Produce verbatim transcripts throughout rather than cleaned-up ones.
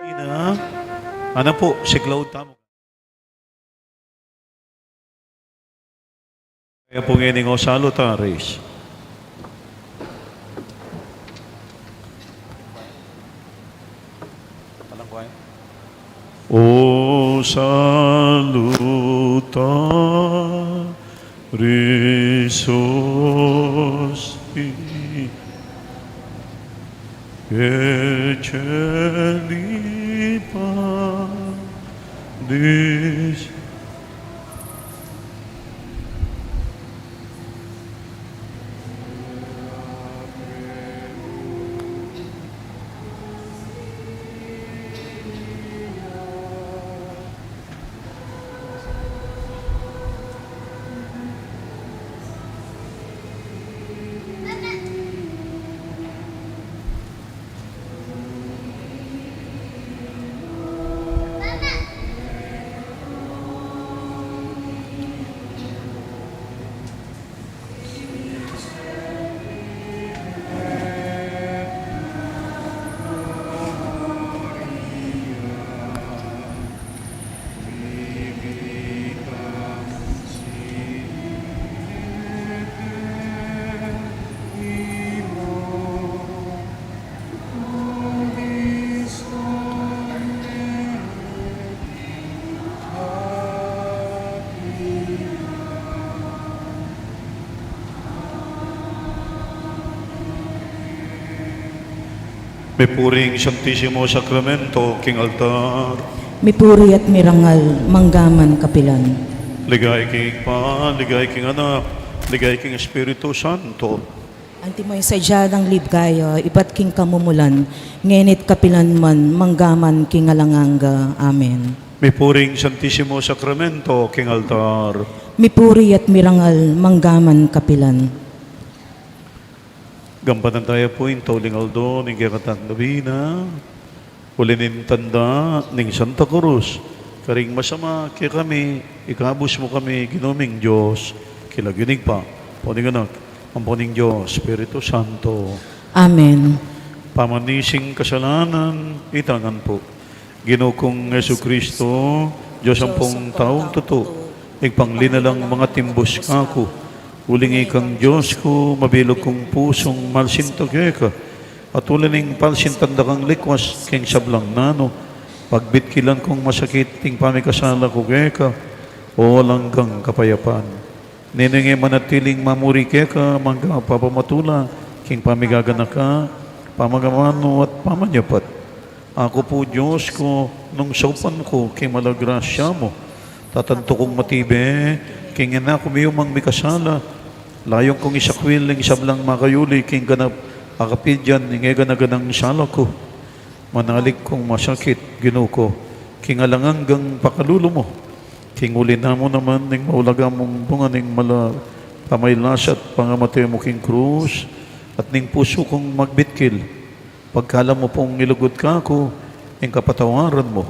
Ina, ana pu, siklaud tamu. Kaya pu ngeni ing O Salutaris. O Salutaris Hostis, Ecelipa dis. Mipuri ing Santisimo Sakramento king altar. Mipuri at mirangal, mangga man kapilan. Ligaya king Ibpa, ligaya king Anak, ligaya king Espiritu Santo. Antimo ing sadya nang ligaya, ibat king kamumulan, ngeni't kapilan man, mangga man king alang angga. Amen. Mipuri ing Santisimo Sakramento king altar. Mipuri at mirangal, mangga man kapilan. Gampanan taya pu ing tauling aldo ning kekatang nobena, uli ning tanda ning Santa Cruz. Karing masama kekami, ikabus mu kami, Ginu ming Dios, king lagyu ning Ibpa, ampo ning Anak, ampo ning Dios Espiritu Santo. Amen. Pamanyising kasalanan, itangan pu. Ginu kung Jesucristo, Dios ampong taung tutu, ing panglinalang mangatimbus kaku. Uling ikang Dios ku, mabilug kung pusung malsinta keka. At uli ning palsintan da kang likwas king sablang nanu, pagbitkilan kung masakit ing pamikasala ku keka, o alang anggang kapayapan. Ninu ing e manatiling mamuri keka, mangga papamatula king pamigaganaka, pamagamanu at pamanyapat. Aku pu, Dios ku, nung saupan ku king mala grasya mu, tatantu kung matibe king e na ku miyumang mikasala, layun kung isakwil ing sablang makayuli king ganap a kapidian ning e gana-ganang sala ku. Manalig kung masakit, Ginu ku, king alang anggang pakalulu mu. King uli na mu naman ning maulaga mung bunga ning mala pamagkasala at pangamate mu king krus, at ning pusu kung magbitkil, pagkalam mu pung ilugud kaku ing kapatawaran mu.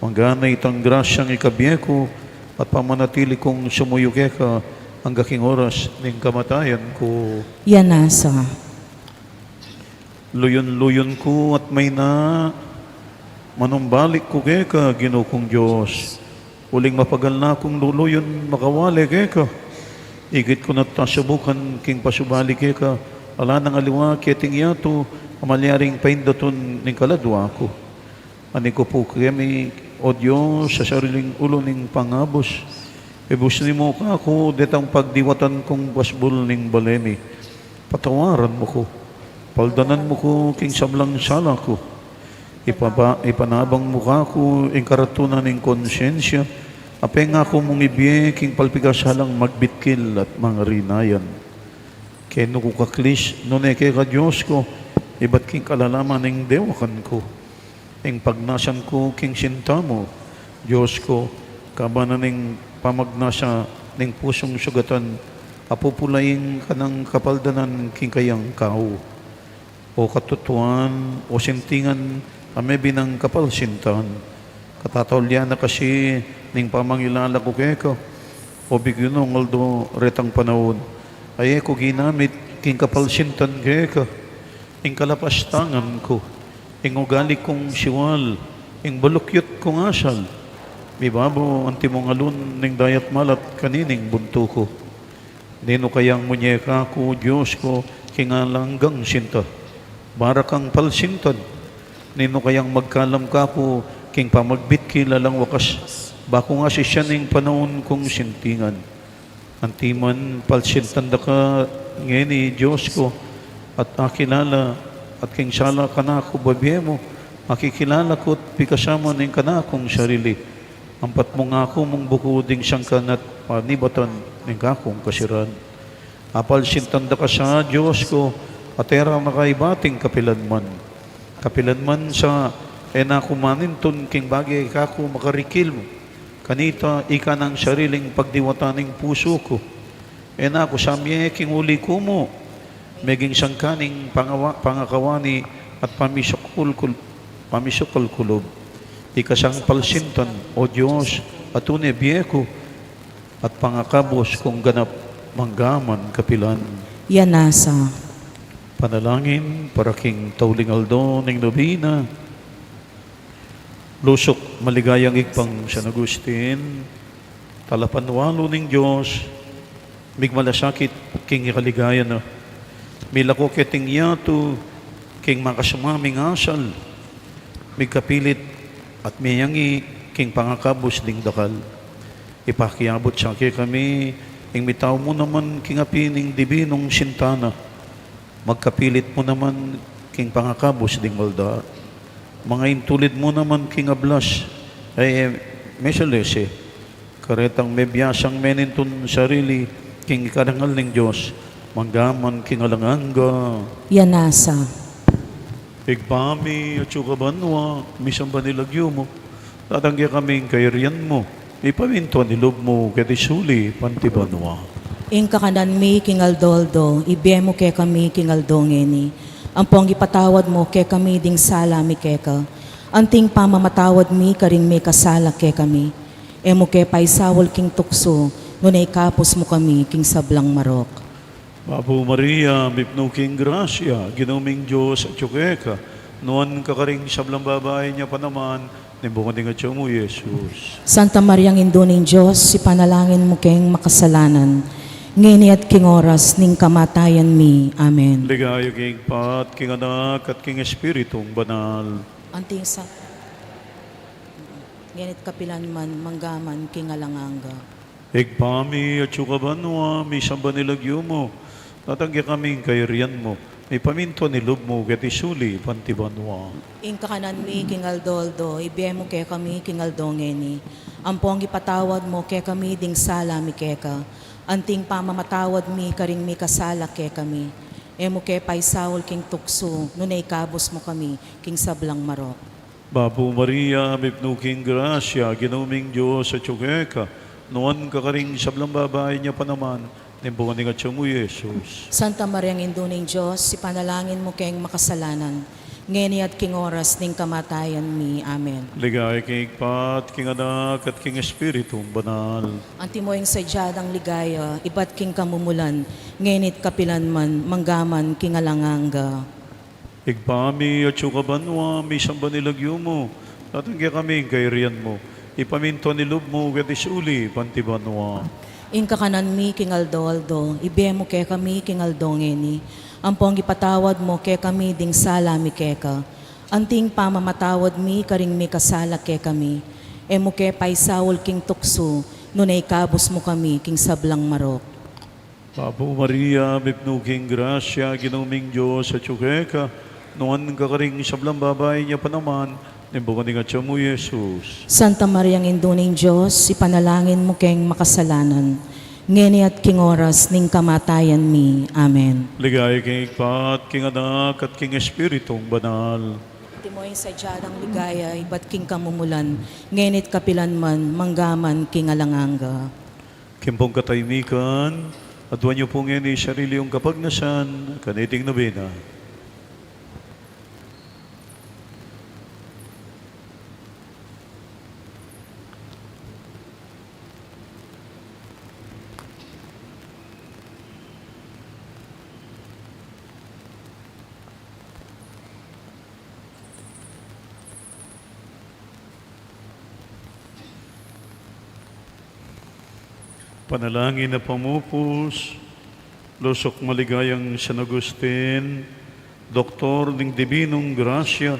Mangga na itang grasyang ikabie ku at pamanatili kung sumuyu keka angga king oras ning kamatayan ku. Iya na sa. Luyun-luyun ku at mayna manumbalik ku keka, Ginu kung Dios. Uling mapagal na kung luluyun makawale keka. Igit ku na't asubukan king pasubali keka, ala nang aliwa keting yatu a malyaring paindatun ning kaladua ku. Ani ku pu keni, O Dios, a sariling ulu ning pangabus, ibusni mu kaku detang pagdiwatan kung basbul ning bale mi. Patawaran mu ku, paldanan mu ku king sablang sala ku. Ipaba-, ipanabang mu kaku ing karatunan ning konsyensya, a pengaku mung ibie king palpikasalang magbitkil at mangarinayan. Kenu ku kaklis, nune keka, Dios ku, ibat king kalalaman ning dewakan ku. Ing pagnasan ku king sinta mu, Dios ku, kabanan ning pamagnasa ning pusung sugatan, a pupulaing kanang kapaldanan king kayang kau. O katutuan, o sintingan a mebinang kapalsintan, katataulian na kasi ning pamangilala ku keka, o bigyan ng aldo retang panaun a e ku ginamit king kapalsintan keka, ing kalapastangan ku, ing ugali kung siwal, Ing balukyut kung asal, mibabo antimong alun ning dayat malat kanining buntu ku. Ninu kayang munye kaku, Dios ku, king alang anggang sinta? Bara kang palsintan. Ninu kayang magkalam kaku king pamagbit ki lalang wakas, ba ku nga sisian ning panaun kung sintingan? Antiman palsintan da ka ngeni, Dios ku, at akilala, at king sala kanaku babie mu, akikilala ku't pikasama ning kanakung sarili. Ampat mu nga ku mung buku ding sangkan at panibatan ning kakung kasiran. Apalsintan da ka sa, Dios ku, at e ra na ka ibat ing kapilanman. Kapilanman sa, e na ku manintun king bage kaku makarikil mu. Kanita, ika nang sariling pagdiwatan ning pusu ku. E na ku samye king uli ku mu, meging sangkan ning pangawa-, pangakawani at pamisukul-, kul-, pamisukal kulub. Ika sang palsintan, O Dios, at tune bie ku, at pangakabus kung ganap manggaman kapilan. Yan nasa. Panalangin para king tauling aldo ning nobena. Lusuk maligayang Ibpang San Agustin, talapanwalu ning Dios, migmalasakit king ikaligaya na. Milako keting yatu king makasumaming asal, migkapilit at miyangi king pangakabus ding dakal. Ipakiabut sa kekami ing mitau mu naman king api ning dibinung sinta na. Magkapilit mu naman king pangakabus ding malda. Mangaintulid mu naman king ablas, e mesalese, karetang mebiasang menintun sarili king ikarangal ning Dios, manggaman king alang angga. Yan nasa. Ibpa mi, atsu ka banua, misamban ing lagyu mu, datang kekami ing kayarian mu, mipamintuan ing lub mu keti sulip anti banua. Ing kakanan mi king aldo-aldo, ibie mu kekami king aldo ngeni. Ampong ipatawad mu kekami ding sala mi keka, anting pamamatawad mi karing mikasala kekami. E mu ke paisaul king tuksu, nune ikabus mu kami king sablang marok. Bapu Maria, mipnu ka king grasya, Ginu ming Dios atyu keka. Nuan ka karing sablang babai, nuan ya pa naman ing bunga ning atyan mu, Jesus. Santa Mariang Indu ning Dios, ipanalangin mu keng makasalanan, ngeni at king oras ning kamatayan mi. Amen. Ligaya king Ibpa, at king Anak, at king Espiritung Banal. Anting sa, ngeni at kapilan man, manggaman king alang angga. Ibpa mi, atsu ka banua, misamban ing lagyu mu, datang kekami ing kayarian mu, mipamintuan ing lub mu keti sulip anti banua. Ing kakanan mi king aldo-aldo, ibie mu kekami king aldo ngeni. Ampong ipatawad mu kekami ding sala mi keka, anting pamamatawad mi karing mikasala kekami. E mu ke paisaul king tuksu, nune ikabus mu kami king sablang marok. Bapu Maria, mipnu ka king grasya, Ginu ming Dios atyu keka. Nuan ka karing sablang babai, nuan ya pa naman ing bunga ning atyan mu, Jesus. Santa Mariang Indu ning Dios, ipanalangin mu keng makasalanan, ngeni at king oras ning kamatayan mi. Amen. Ligaya king Ibpa, at king Anak, at king Espiritung Banal. Antimo ing sadya dang ligaya, ibat king kamumulan, ngeni at kapilan man, manggaman king alang angga. Ibpa mi, atsu ka banua, misamban ing lagyu mu, datang kekami ing kayarian mu, mipamintuan ing lub mu keti sulip anti banua. Ing kakanan mi king aldo-aldo, ibie mu kekami king aldo ngeni. Ampong ipatawad mu kekami ding sala mi keka, anting pamamatawad mi karing mikasala kekami. E mu ke paisaul king tuksu, nune ikabus mu kami king sablang marok. Bapu Maria, mipnu ka king grasya, Ginu ming Dios atyu keka. Nuan ka karing sablang babai, nuan ya pa naman ing bunga ning atyan mu, Jesus. Santa Mariang Indu ning Dios, ipanalangin mu keng makasalanan, ngeni at king oras ning kamatayan mi. Amen. Ligaya king Ibpa, at king Anak, at king Espiritung Banal. Antimo ing sadya dang ligaya, ibat king kamumulan, ngeni at kapilan man, manggaman king alang angga. King pung katahimikan, aduan yu pu ngeni ing sarili yung kapagnasan kaniting nobena. Panalangin a pamupus. Lusuk maligayang San Agustin, doktor ning dibinung grasya,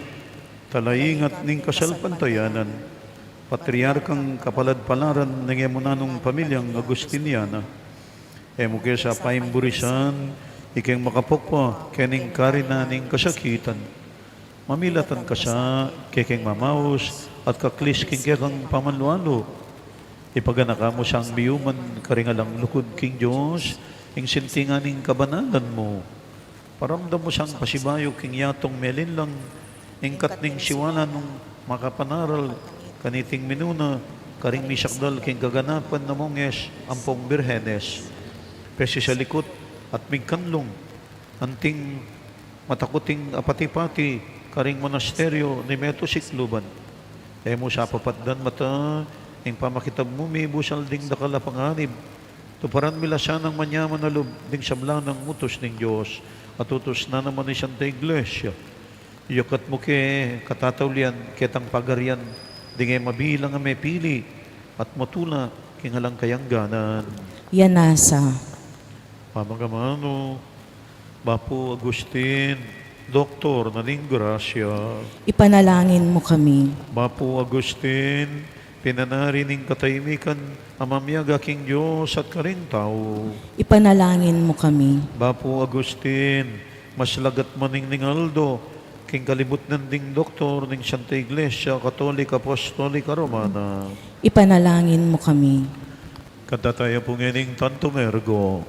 talaingat ning kasalpantayanan, patriarkang kapaladpalaran ning e mu nanung pamilyang Agustiniana. E mu ke sa paimburisan ikeng makapukpa kening karinan ning kasakitan. Mamilatan ka sa kekeng mamaus at kaklis king kekang pamanualu. Ipaganaka mu sang miyuman karing alang lugud king Dios, ing sintingan ning kabanalan mu. Paramdam mu sang pasibayu king yatung melinlang, ing kat ning siwala nung makapanaral kaniting minuna karing misakdal king kaganapan na monges ampong birhenes. Pesisalikut at migkanlung anting matakuting apati-pati karing monasteryo ni Meto Sikluban. E mu sa papatdan mata ing pamakitab mu mibusal ding dakal a panganib. Tuparan mi la sanang manyaman a lub ding sabla nang utus ning Dios at utus na naman ning Santa Iglesia. Iyakat mu ke katataulian ketang pagarian ding e mabilang a mepili at matula king alang kayangganan. Iya na sa. Pamakamanu, Bapu Agustin, doktor na ning grasya. Ipanalangin mu kami. Bapu Agustin, pinanari ning katahimikan a mamiyaga king Dios at karing tau. Ipanalangin mu kami. Bapu Agustin, mas lagat maning ning aldo king kalibutnan ding doktor ning Santa Iglesia Katolika Apostolika Romana. Ipanalangin mu kami. Kanta taya pu ngening Tantum Ergo.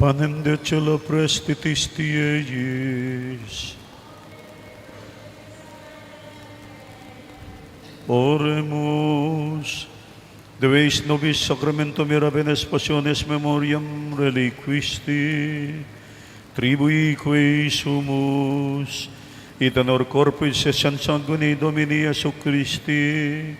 Panem de celo prestitis dies. Oremus. Deus nobis sacramentum irreverens passionis memoriam reliquisti, tribuique sumus, et honor corporis et sanguine Domini Iesu Christi,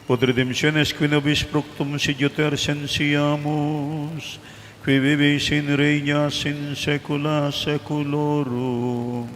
ut redemptionis qui nobis fructum sigitur, sentiamus, qui vivis in regnas in saecula saeculorum.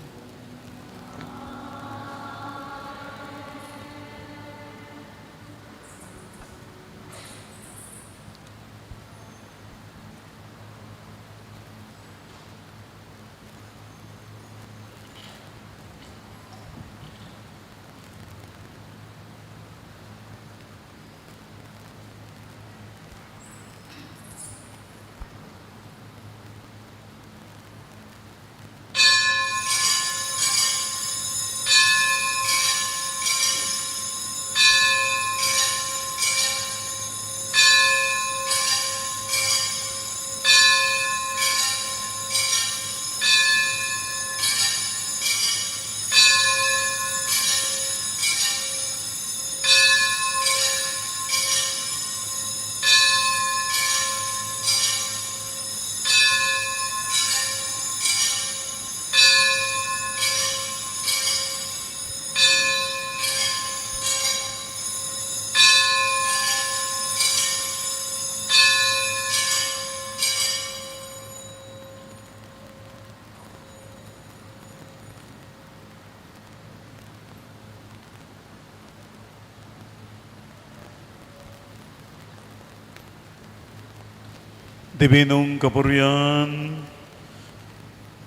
Dibinung kapurian.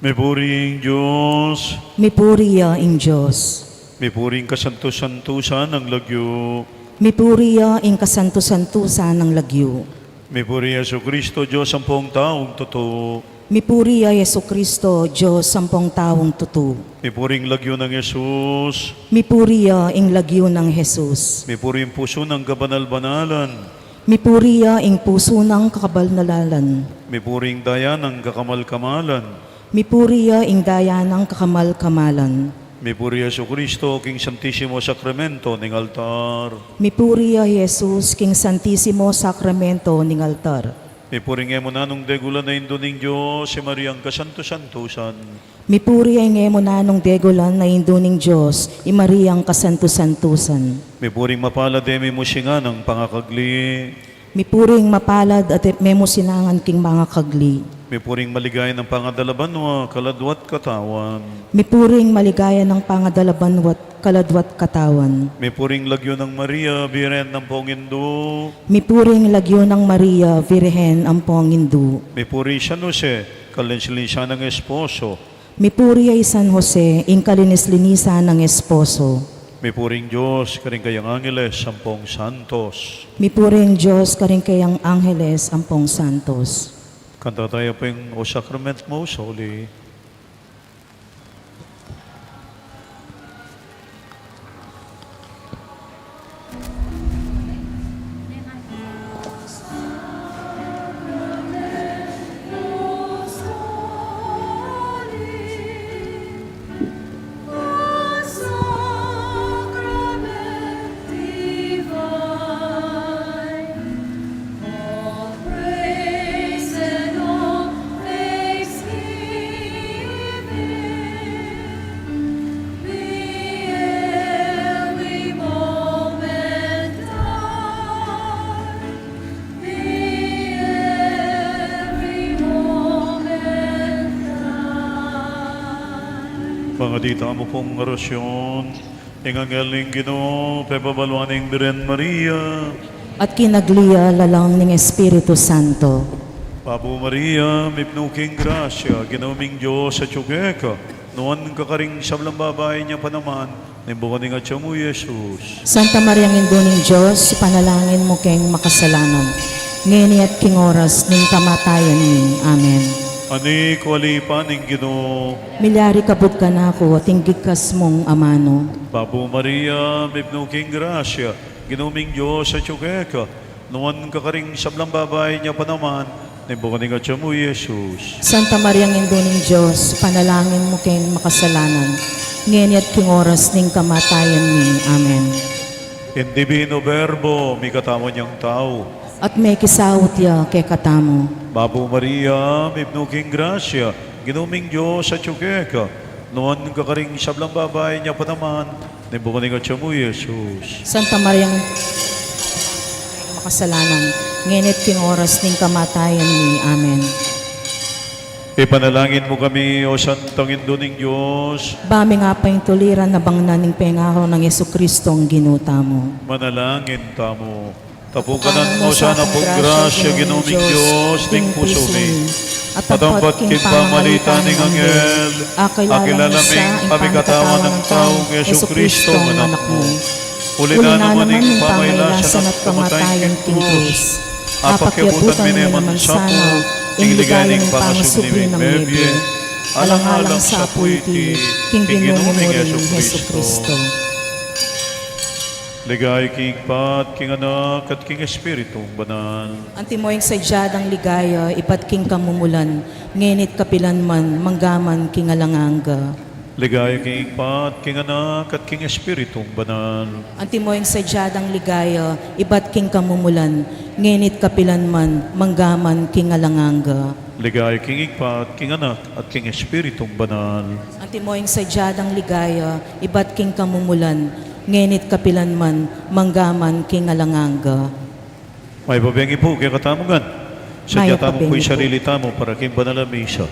Mipuri ing Dios. Mipuri ya ing Dios. Mipuri ing kasantu-santusan nang lagyu. Mipuri ya ing kasantu-santusan nang lagyu. Mipuri ya Jesucristo, Dios ampong taung tutu. Mipuri ya Jesucristo, Dios ampong taung tutu. Mipuri ing lagyu nang Jesus. Mipuri ya ing lagyu nang Jesus. Mipuri ing pusu nang kabanal-banalan. Mipuri ya ing pusu nang kakabal-nalalan. Mipuri ing daya nang kakamal-kamalan. Mipuri ya ing daya nang kakamal-kamalan. Mipuri ya Jesucristo, king Santisimo Sakramento ning altar. Mipuri ya Jesus, king Santisimo Sakramento ning altar. Mipuri ing e mu nanung degulan a Indu ning Dios, i Mariang kasantu-santusan. Mipuri ing e mu nanung degulan a Indu ning Dios, i Mariang kasantu-santusan. Mipuri ing mapalad a e mu sinangan pangakagli. Mipuri ing mapalad a e mu sinangan king pangakagli. Mipuri ing maligaya nang pangadalabanwa, kaladwa't katawan. Mipuri ing maligaya nang pangadalabanwa't kaladwa't katawan. Mipuri ing lagyu nang Maria, Birhen ampong Indu. Mipuri ing lagyu nang Maria, Birhen ampong Indu. Mipuri i San Jose, kalinslisa nang esposo. Mipuri ya i San Jose, ing kalinis-linisan nang esposo. Mipuri ing Dios karing kayang angeles ampong santos. Mipuri ing Dios karing kayang angeles ampong santos. Kanta taya pung O Sacrament Most Holy. Pangadi tamu pung orasyon. Ing anghel ning Ginu pepabaluan ing Birhen Maria. At kinagli ya lalang ning Espiritu Santo. Bapu Maria, mipnu ka king grasya, Ginu ming Dios atyu keka. Nuan ka karing sablang babai, nya pa naman ning bunga ning atyan mu, i Jesus. Santa Mariang Indu ning Dios, ipanalangin mu keng makasalanan, ngeni at king oras ning kamatayan mi. Amen. Anak ku, ali pa ning Ginu. Milyari kabud kanaku at ing bigkas mung amanu. Bapu Maria, mipnu ka king grasya, Ginu ming Dios atyu keka. Nuan ka karing sablang babai, nya pa naman ning bunga ning atyan mu, i Jesus. Santa Mariang Indu ning Dios, ipanalangin mu keng makasalanan, ngeni at king oras ning kamatayan mi. Amen. Ing Divino Verbo, mikatawan yang tau. At mekisaut ya kekatamu. Bapu Maria, mipnu ka king grasya, Ginu ming Dios atyu keka. Nuan ka karing sablang babai, nya pa naman ning bunga ning atyan mu, i Jesus. Santa Mariang makasalanan, ngeni at king oras ning kamatayan mi. Amen. Ipanalangin mu kami, O Santang Indu ning Dios. Ba ming apaintuliran a bangnan ing pengaku nang Jesucristong Ginu tamu. Manalangin tamu. Tapukan mu sana pung grasya, Ginu ming Dios, ding pusu mi. At ampat king pamamalitan ning anghel, akilala mi ing pamikatawan ning taung Jesucristo, anak mu. Uli na naman ning pamailasan at kamatayan king krus, apakyabutan mi naman sana ing ligaya ning pangasubli nang mebie, alang-alang sa pu iti king Ginu ming Jesucristo. Ligaya king Ibpa, at king Anak, at king Espiritung Banal. Antimo ing sadya dang ligaya, ibat king kamumulan, ngeni at kapilan man, mangga man king alang angga. Ligaya king Ibpa, at king Anak, at king Espiritung Banal. Antimo ing sadya dang ligaya, ibat king kamumulan, ngeni at kapilan man, mangga man king alang angga. Ligaya king Ibpa, at king Anak, at king Espiritung Banal. Antimo ing sadya dang ligaya, ibat king kamumulan, ngeni at kapilan man, mangga man king alang angga. Mayap a bengi pu kekatamu ngan. Sadya tamu pu ing sarili tamu para king banal a misa.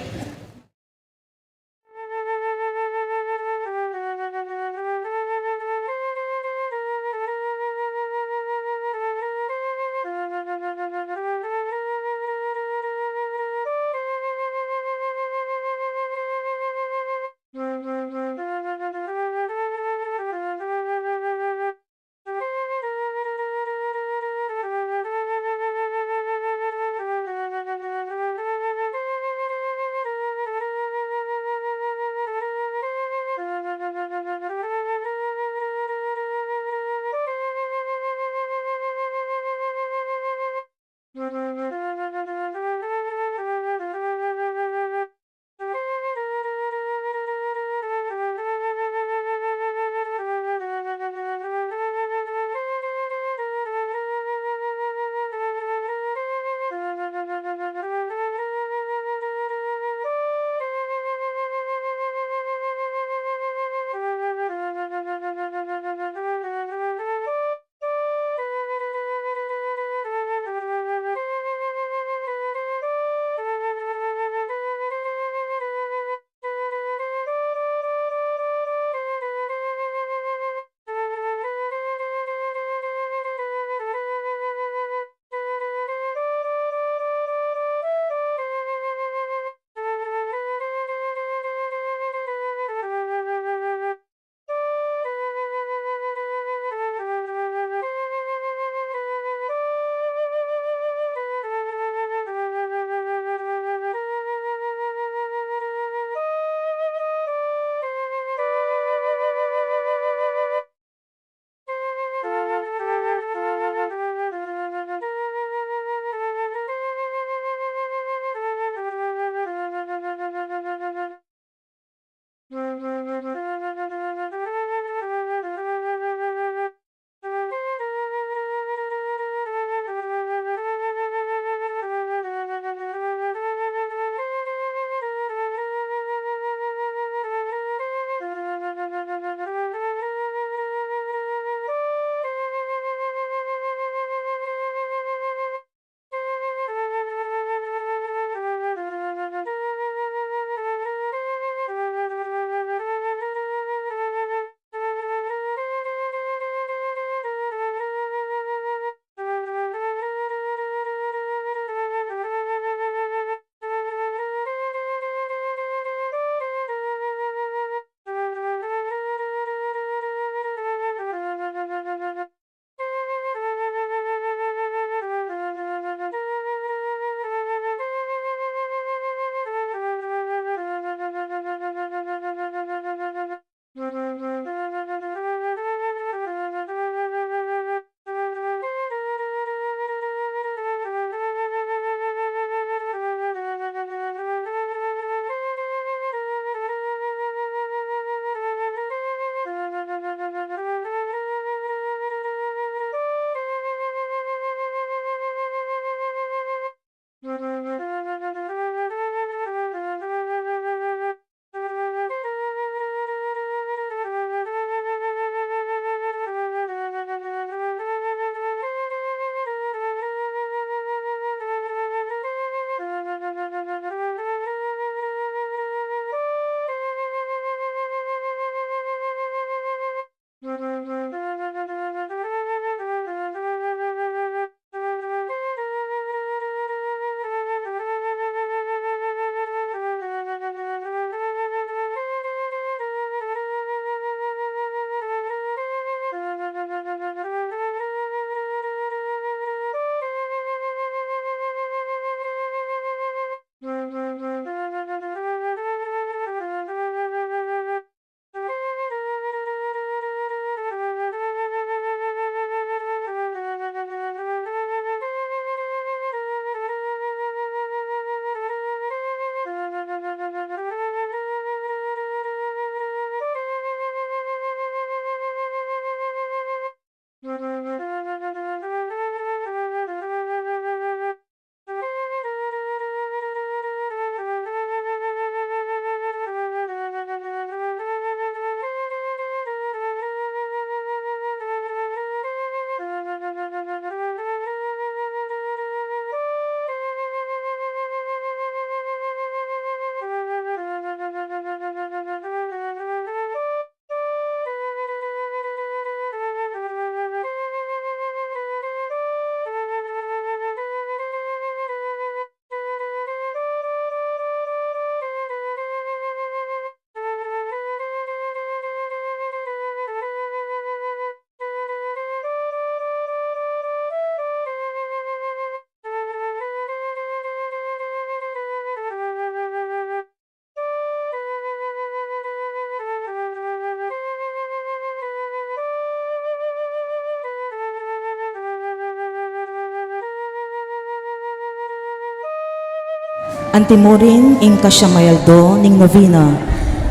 Antimurin ing kasyam a aldo ning novena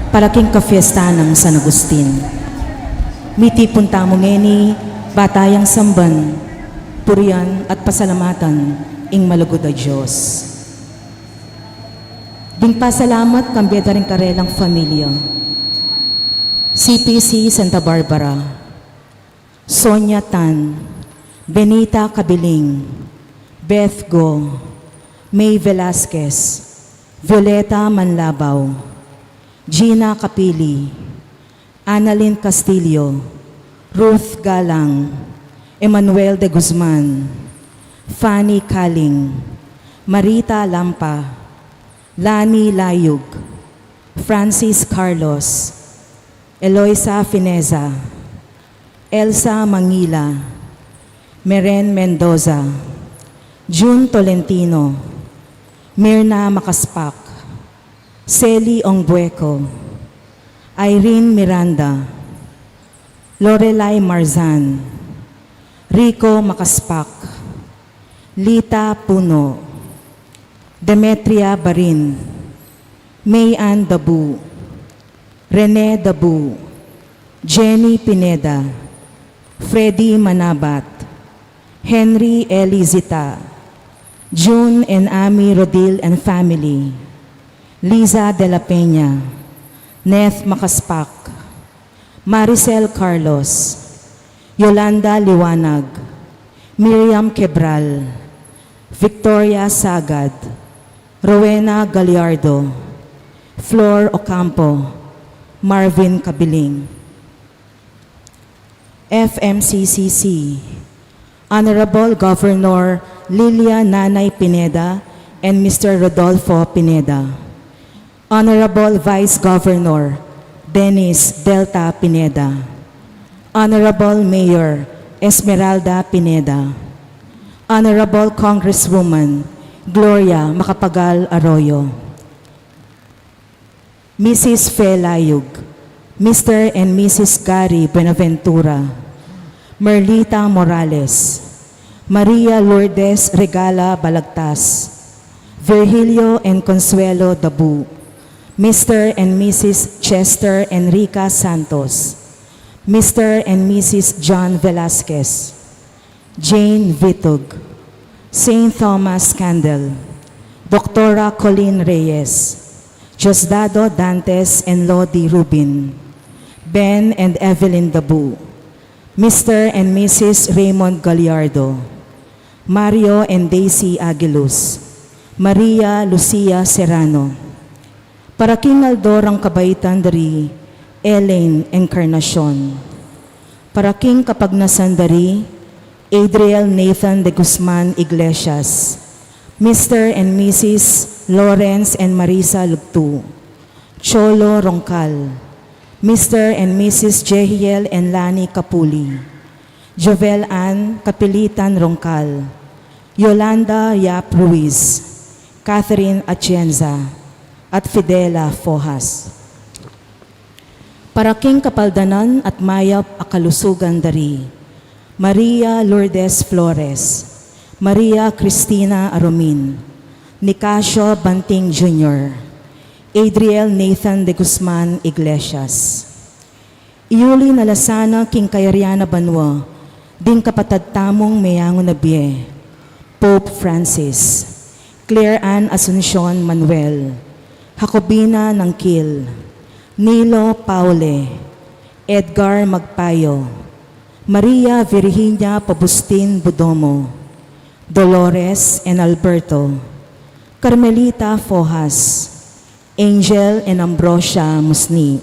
para king kafiesta nang San Agustin. Mitipun tamu ngeni, ba tayang samban, purian at pasalamatan ing malugud a Dios. Ding pasalamat kambe da ring karelang familia. C P C Santa Barbara, Sonia Tan, Benita Cabiling, Beth Go, May Velasquez, Violeta Manlabao, Gina Capili, Annalyn Castillo, Ruth Galang, Emmanuel de Guzman, Fanny Kaling, Marita Lampa, Lani Layug, Francis Carlos, Eloisa Fineza, Elsa Mangila, Meren Mendoza, June Tolentino, Mirna Makaspak, Sally Ongbueco, Irene Miranda, Lorelai Marzan, Rico Makaspak, Lita Puno, Demetria Barin, May Ann Dabu, Rene Dabu, Jenny Pineda, Freddy Manabat, Henry Eli Zita, June and Ami Rodil and family, Liza de la Peña, Neth Makaspak, Maricel Carlos, Yolanda Liwanag, Miriam Quebral, Victoria Sagad, Rowena Gallardo, Flor Ocampo, Marvin Cabiling. F M C C C, Honorable Governor Lilia Nanay Pineda and Mister Rodolfo Pineda. Honorable Vice Governor Dennis Delta Pineda. Honorable Mayor Esmeralda Pineda. Honorable Congresswoman Gloria Macapagal Arroyo. Missus Fe Layug, Mister and Missus Gary Buenaventura, Merlita Morales, Maria Lourdes Regala Balagtas, Virgilio and Consuelo Dabu, Mister and Missus Chester Enrica Santos, Mister and Missus John Velasquez, Jane Vitug, Saint Thomas Candle, Doktora Colleen Reyes, Diosdado Dantes and Lodi Rubin, Ben and Evelyn Dabu, Mister and Missus Raymond Gallardo, Mario and Daisy Aguiluz, Maria Lucia Serrano. Para king aldo rang kabaitan da ri Elaine Encarnacion. Para king kapagnasan da ri Adriel Nathan de Guzman Iglesias, Mister and Missus Lawrence and Marisa Lugtu, Cholo Roncal, Mister and Missus Jehiel and Lani Capuli, Jovel Ann Kapilitan Roncal, Yolanda Yap Ruiz, Catherine Atienza, at Fidela Fojas. Para king kapaldanan at mayap a kalusugan da ri Maria Lourdes Flores, Maria Cristina Aromin, Nicasio Banting Junior, Adriel Nathan de Guzman Iglesias. Iyuli na la sana king kayarian a banua ding kapatad tamung meyangu na bie, Pope Francis, Claire Ann Asuncion Manuel, Jacobina Nangkil, Nilo Paule, Edgar Magpayo, Maria Virginia Pobustin Budomo, Dolores and Alberto, Carmelita Fojas, Angel and Ambrosia Musni,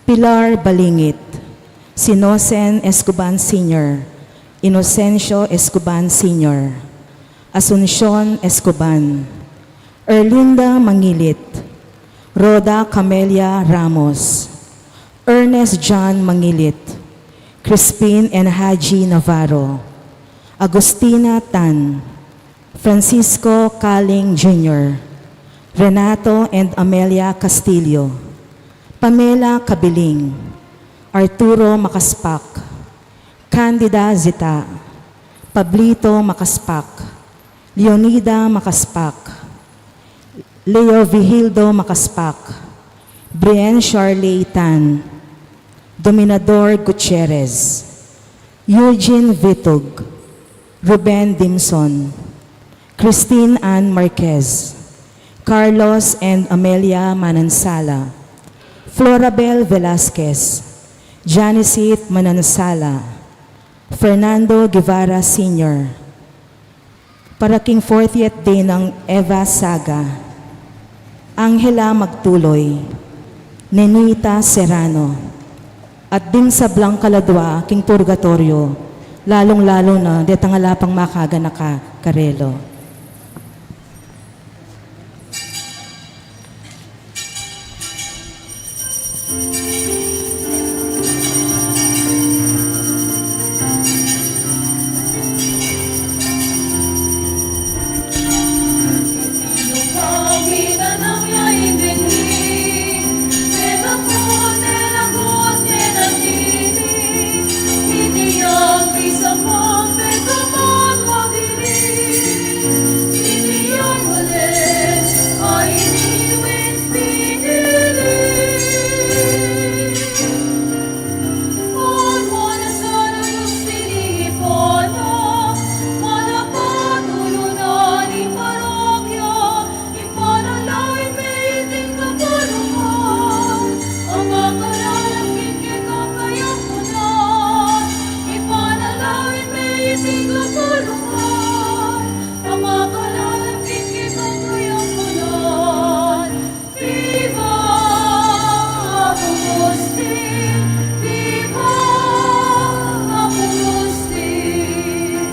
Pilar Balingit, Sinosen Escoban Senior, Inocencio Escoban Senior, Asuncion Escoban, Erlinda Mangilit, Rhoda Camelia Ramos, Ernest John Mangilit, Crispin and Haji Navarro, Agustina Tan, Francisco Kaling Junior, Renato and Amelia Castillo, Pamela Cabiling, Arturo Makaspak, Candida Zita, Pablito Makaspak, Leonida Makaspak, Leo Vigildo Macaspac, Brian Charley Tan, Dominador Gutierrez, Eugene Vitug, Ruben Dimson, Christine Ann Marquez, Carlos and Amelia Manansala, Florabel Velasquez, Janice Manansala, Fernando Guevara Senior, para king fortieth day nang Eva Saga, Angela Magtuloy, Nenita Serrano, at ding sablang kaladua king purgatoryo, lalung-lalu na detang ala pang makaganaka karela. Viva Abu Mustin! Viva Abu Mustin!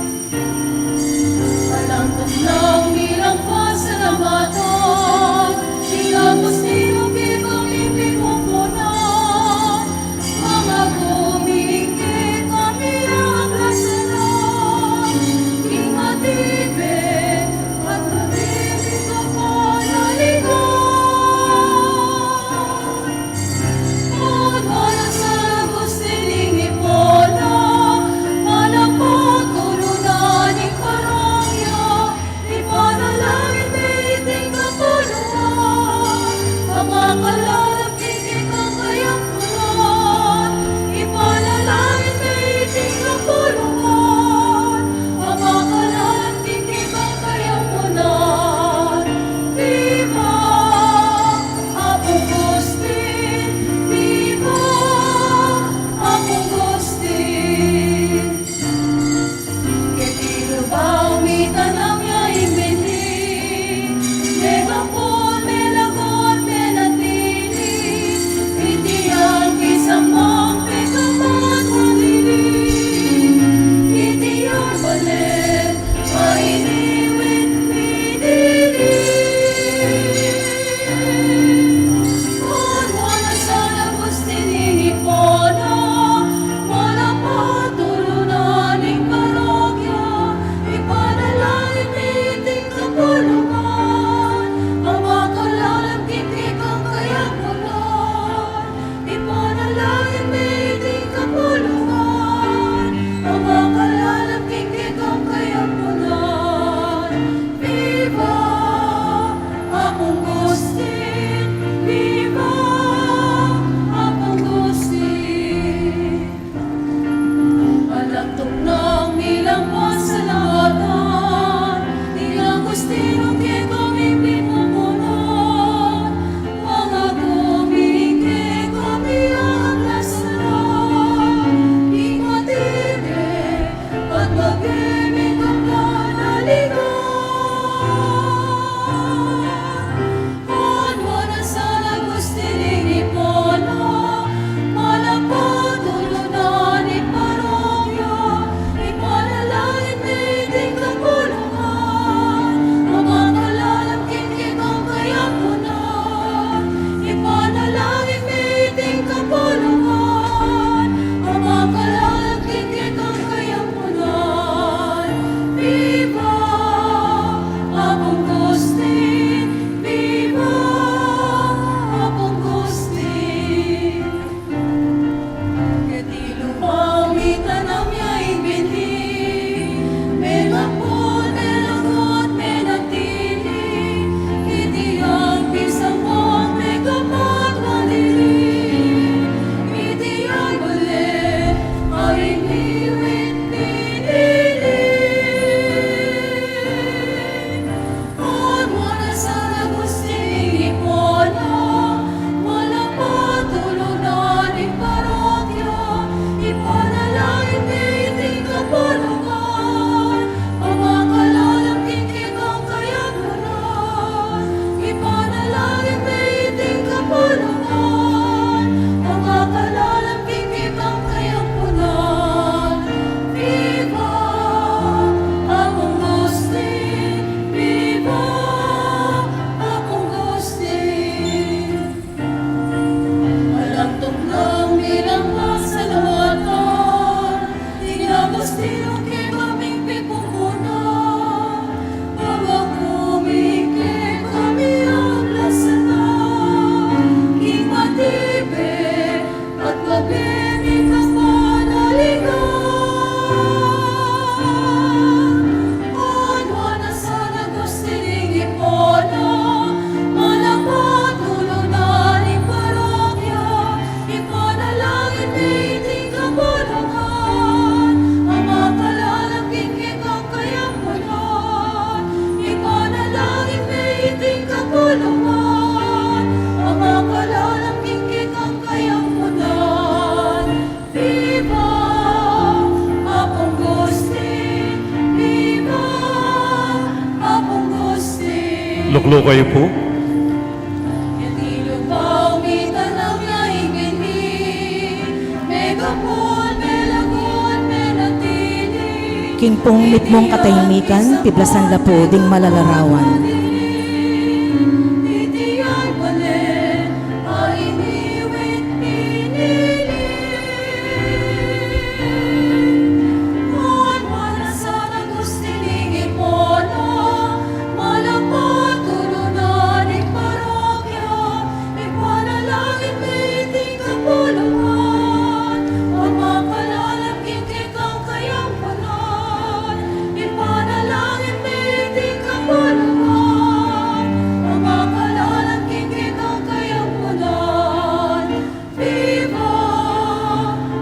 Alang tuknang bilang pasalamatan, bilang Mustin, bilang ipinumpunan, mga gumiling kami ang kasalan, ing Kekami pipumpunan, pangakumi kekami ablasan na, king matibe at mabie ming kapanaligan. Nuan na San Agustin ing Hipona, manapatulunan ning parokya, ipanalangin me iting kapulungan, a makalalam king kekang kayampunan. Ipanalangin me iting kapulungan, a makalalam king kekang kayampunan. Viva Apung Gustin! Viva Apung Gustin! Lukluk kayu pu. King pung mitmung katahimikan, piblasan la pu ding malalarawan. Ipanalangin me iting kapulungan, a makalalam king kekang kayampunan. Ipanalangin me iting kapulungan, a makalalam king kekang kayampunan. Viva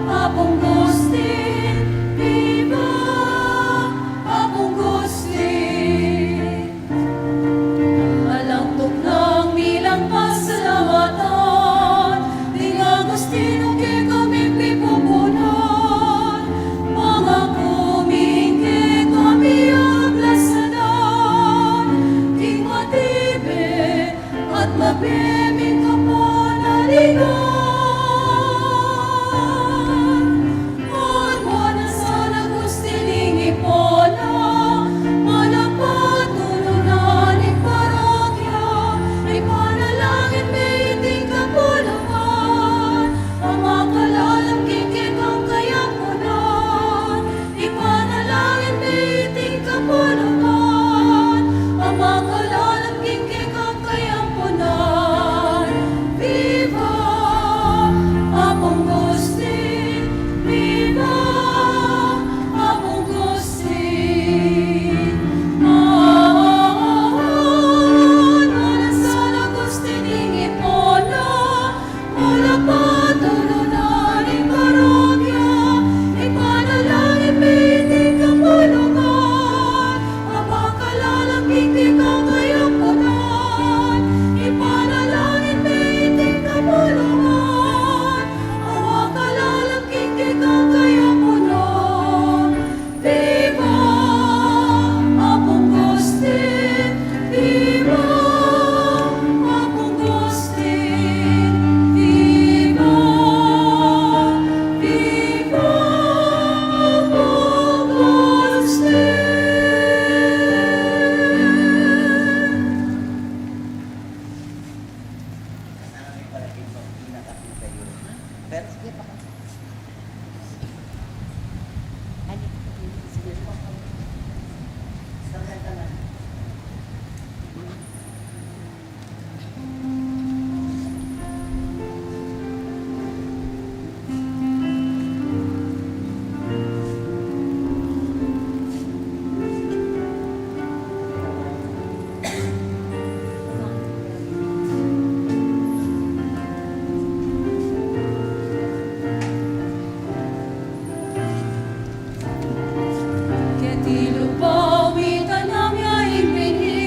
Apung Gustin! Viva Apung Gustin! Alang tuknang milang pasalamatan, ding Agustinong kekami pipumpunan, pangakumi kekami ablasan na, king matibe at mabie ming kapanaligan. Nuan na San Agustin ing Hipona, manapatulunan ning parokya, ipanalangin me iting kapulungan, a makalalam king kekang kayampunan. Ipanalangin me iting kapulungan, a makalalam king kekang kayampunan. Viva Apung Gustin! Viva Apung Gustin! Nuan na San Agustin ing Hipona, manapatulunan ning parokya, ipanalangin me iting kapulungan, a makalalam king kekang kayampunan. Ipanalangin me iting kapulungan, a makalalam king kekang kayampunan. Viva Apung Gustin! Viva Apung Gustin! Viva! Viva Apung Gustin! Keti lupau mitanam ya ing bini,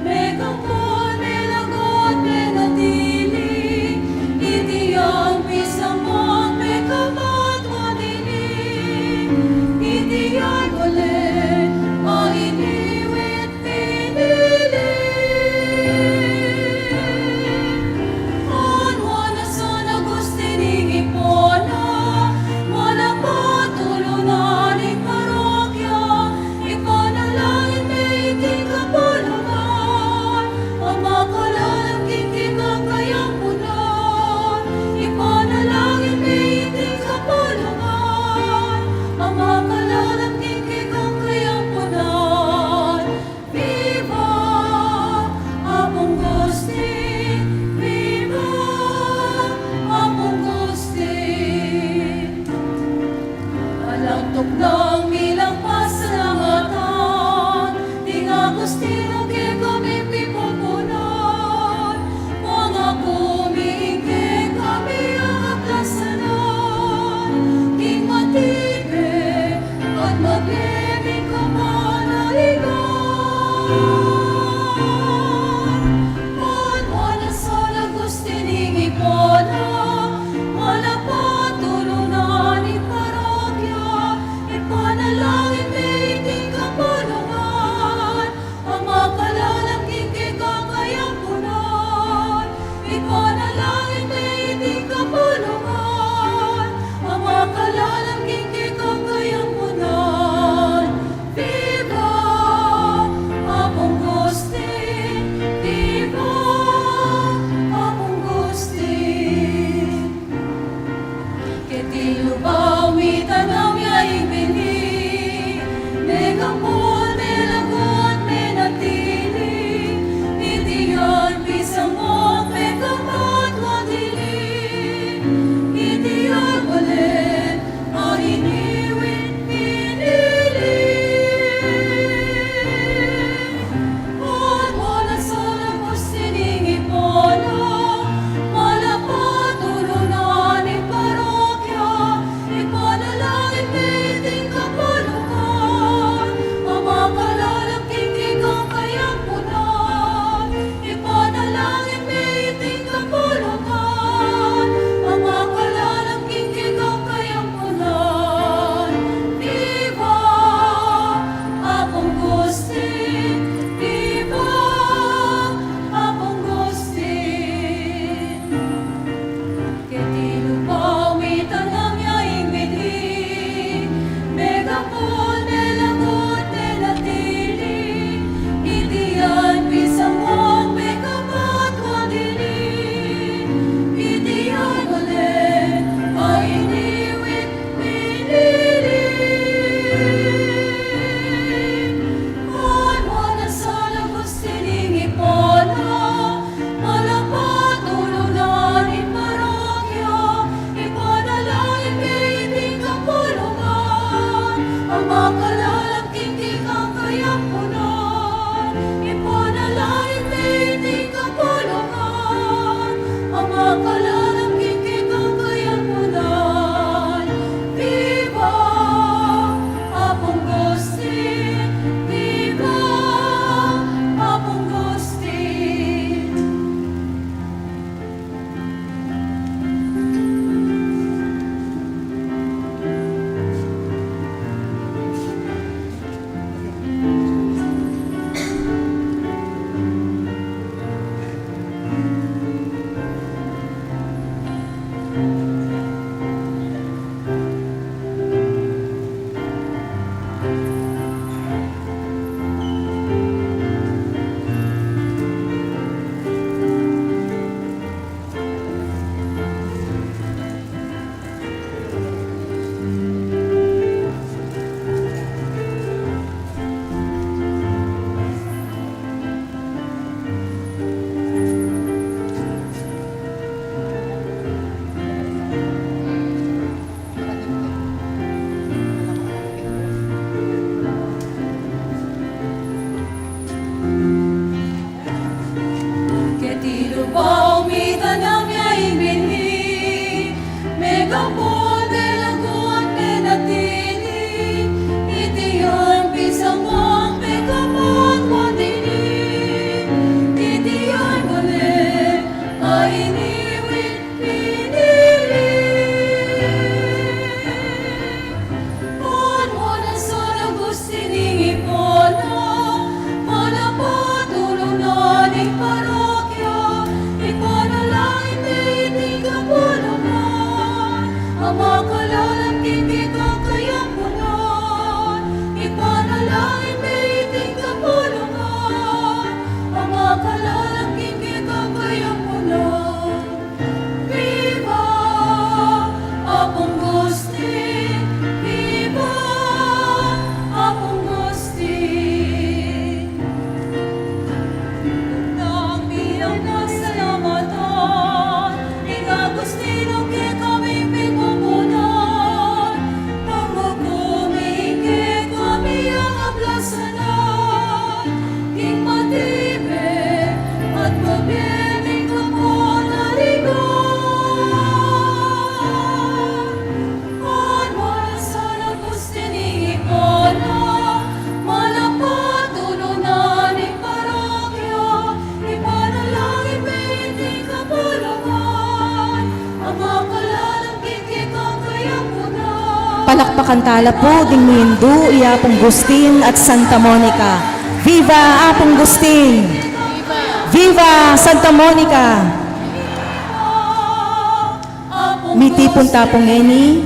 mekapun, melagut, menatili, iti yang pisamban, mekapatwa dili, iti yang bule, a iniwit pinili. Nuan na San Agustin ing Hipona, manapatulunan ning parokya, Alam king kekang kayampunan. Viva Apung Gustin! Viva Apung Gustin! Alang tuknang milang pasalamatan, ding Agustino kekami pipupunan, mangakumi ing kekami a kaplasanan, king matibe at mabie ning kapanaligan. Ban San Agustin ing ipon na, malapatulunan ing parokya, ipanalangin me iting kapulungan, a makalalam king kekang kayampunan. Ipanalangin me iting kapulungan, a makalalam king kekang kayampunan. Viva Apung Gustin! Viva Apung Gustin! Keti lubang mitanam ya ing bini, megapul, melago at menatili, iti yan pisang mung pekapat wa dili, iti yan balen a iniwit pinili. Ban San Agustin ing ipon na, malapatulunan ing parokya, ipanalangin me iting kapulungan, a makalalam king kekang kayampunan. Ipanalangin me iting kapulungan, a makalalam king kekang kayampunan. Viva Apung Gustin! Viva Apung Gustin! Keti lubang mitanam ya ing bini, megapul, melago at menatili, iti yan pisang mung pekapat wa dili, iti yan balen a iniwit pinili. Ban San Agustin ing ipon na, malapatulunan ing parokya, ipanalangin me iting kapulungan, a makalalam king kekang kayampunan. Ipanalangin me iting kapulungan, a makalalam king kekang kayampunan. Viva Apung Gustin! Viva Apung Gustin! Kanta la pu ding mindu i Apung Agustin at Santa Monica. Viva Apung Agustin! Viva Santa Monica! Mitipun ta pu ngeni,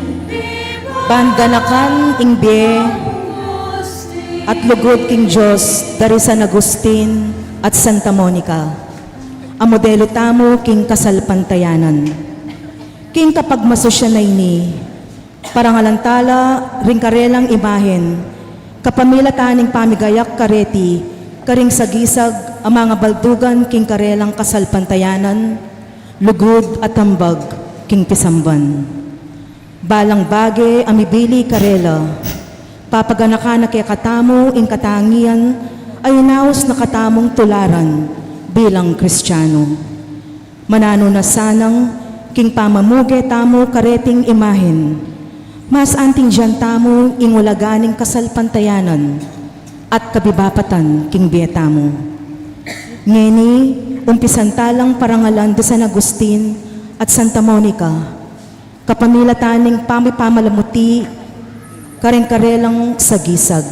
ban ganakan ing bie at lugud king Dios dari San Agustin at Santa Monica, a modelu tamu king kasalpantayanan. King kapagmasusyan a ini, parangalan ta la ring karelang imahen, kapamilatan ning pamigayak kareti karing sagisag a mangabaldugan king karelang kasalpantayanan, lugud at ambag king pisamban. Balang bage a mibili karela, papaganakan na kekatamu ing katangian a inaus na katamung tularan bilang Kristiano. Mananu na sanang king pamamuge tamu kareting imahen, mas antindian tamu ing ulaga ning kasalpantayanan at kabibapatan king bie tamu. Ngeni, umpisan ta lang parangalan di San Agustin at Santa Monica, kapamilatan ning pamipamalamuti karing karelang sagisag.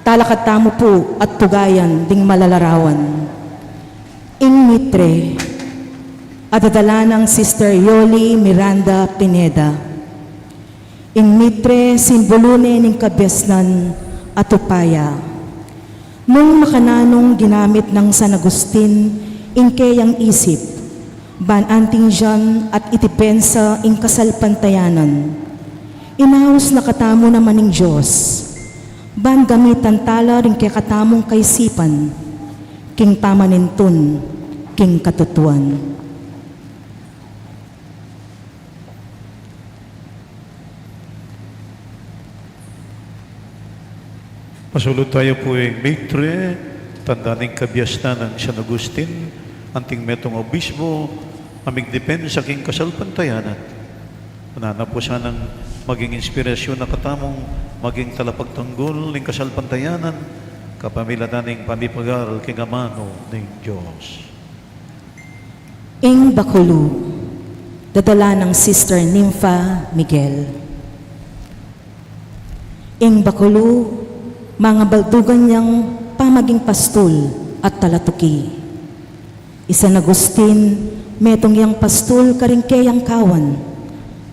Talakad tamu pu at tugayan ding malalarawan. Ing mitre, a dadala nang Sister Yoli Miranda Pineda. Ing mitre, simbulu ne ning kabiasnan at upaya. Nung makananung ginamit nang San Agustin ing keyang isip, ban antindian at idepensa ing kasalpantayanan, inaus na katamu naman ning Dios, ban gamitan ta la ring kekatamung kaisipan, king pamanintun, king katutuan. Pasulud tayu pu ing mitre, tanda ning kabiasnan nang San Agustin, anting metung a obispo, a migdepensa king kasalpantayanan. Mananu na pu sanang maging inspirasyon na katamung maging talapagtanggul ning kasalpantayanan, kapamilatan ning pamipagal king amanu ning Dios. Ing bakulu, dadala nang Sister Nympha Miguel. Ing bakulu, mangabaldugan yang pamaging pastul at talatuki. I San Agustin, metung yang pastul karing keyang kawan,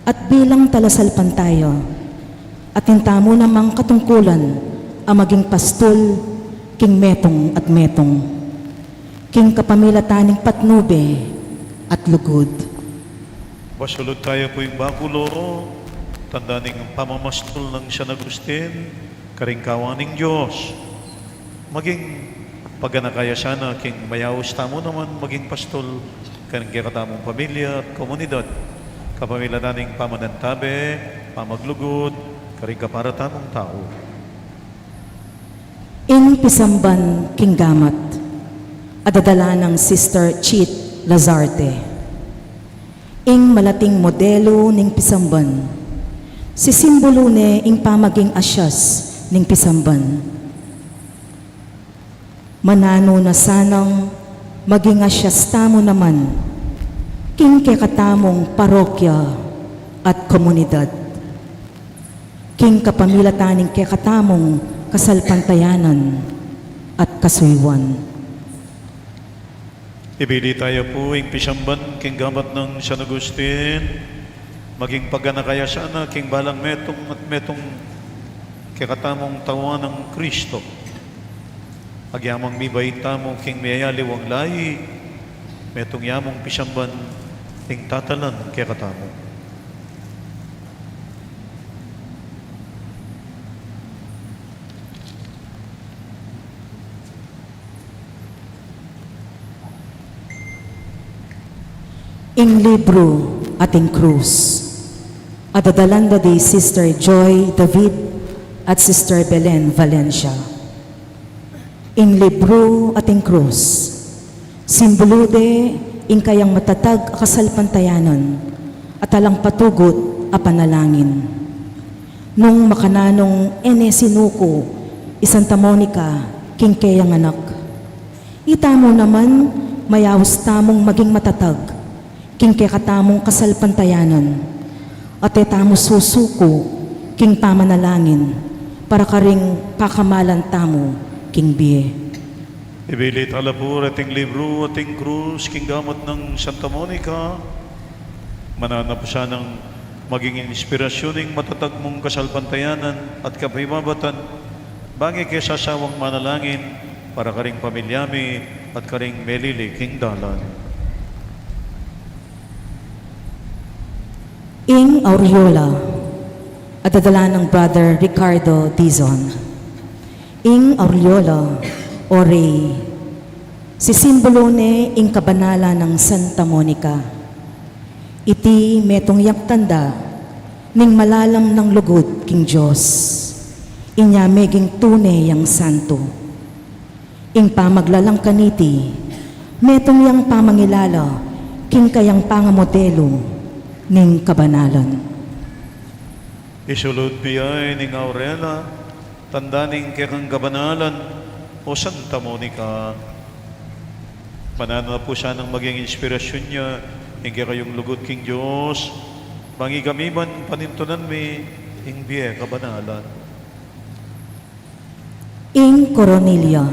at bilang talasalpantaya, atin tamu namang katungkulan a maging pastul king metung at metung, king kapamilatan ning patnube at lugud. Pasulud tayu pu ing bakulu, tanda ning pamamastul nang San Agustin karing kawan ning Dios. Maging paganaka ya sana king mayaus tamu naman maging pastul karing kekatamung pamilya at komunidad, kapamilatan ning pamanantabe, pamaglugud karing kapara tamung tau. Ing pisamban king gamat, a dadala nang Sister Chit Lazarte. Ing malating modelu ning pisamban, sisimbulu ne ing pamaging asyas ning pisamban. Mananu na sanang maging asyas tamu naman king kekatamung parokya at komunidad, king kapamilatan ning kekatamung kasalpantayanan at kasuyuan. Ibili tayu pu ing pisamban king gamat nang San Agustin, maging paganaka ya sana king balang metung at metung kekatamung tauan nang Kristo. Agyamang mibait tamu king miyayaliwang layi, metung ya mung pisamban ing tatalan kekatamu. Ing libru at ing krus. A dadalan da di Sister Joy David at Sister Belen Valencia. Ing libru at ing krus. Simbulu de ing kayang matatag a kasalpantayanan at alang patugut a panalangin. Nung makananung e ne sinuku i Santa Monica king keyang anak, itamu naman mayaus tamung maging matatag king kekatamung kasalpantayanan, at e tamu susuku king pamanalangin para karing pakamalan tamu king bie. Ibili tala pu reting libru at ing krus king gamat nang Santa Monica. Mananu na pu sanang maging inspirasyon ing matatag mung kasalpantayanan at kapibabatan, bang e ke sasawang manalangin para karing pamilya mi at karing melili king dalan. Ing Aureola, adadala nang Brother Ricardo Dizon. Ing Aureola, o Rey, sisimbulu ne ing kabanalan nang Santa Monica. Iti metung yang tanda ning malalam nang lugud king Dios. Inya meging tune yang santo. Ing pamaglalang kaniti, metung yang pamangilala king kayang pangamodelu ning kabanalan. Isulud mi ya ining Aureola, tanda ning kekang kabanalan, o Santa Monica. Mananu na pu sanang maging inspirasyon ya ing kekayung lugud king Dios, bang ikami man panintunan mi ing bie kabanalan. Ing Coronilla.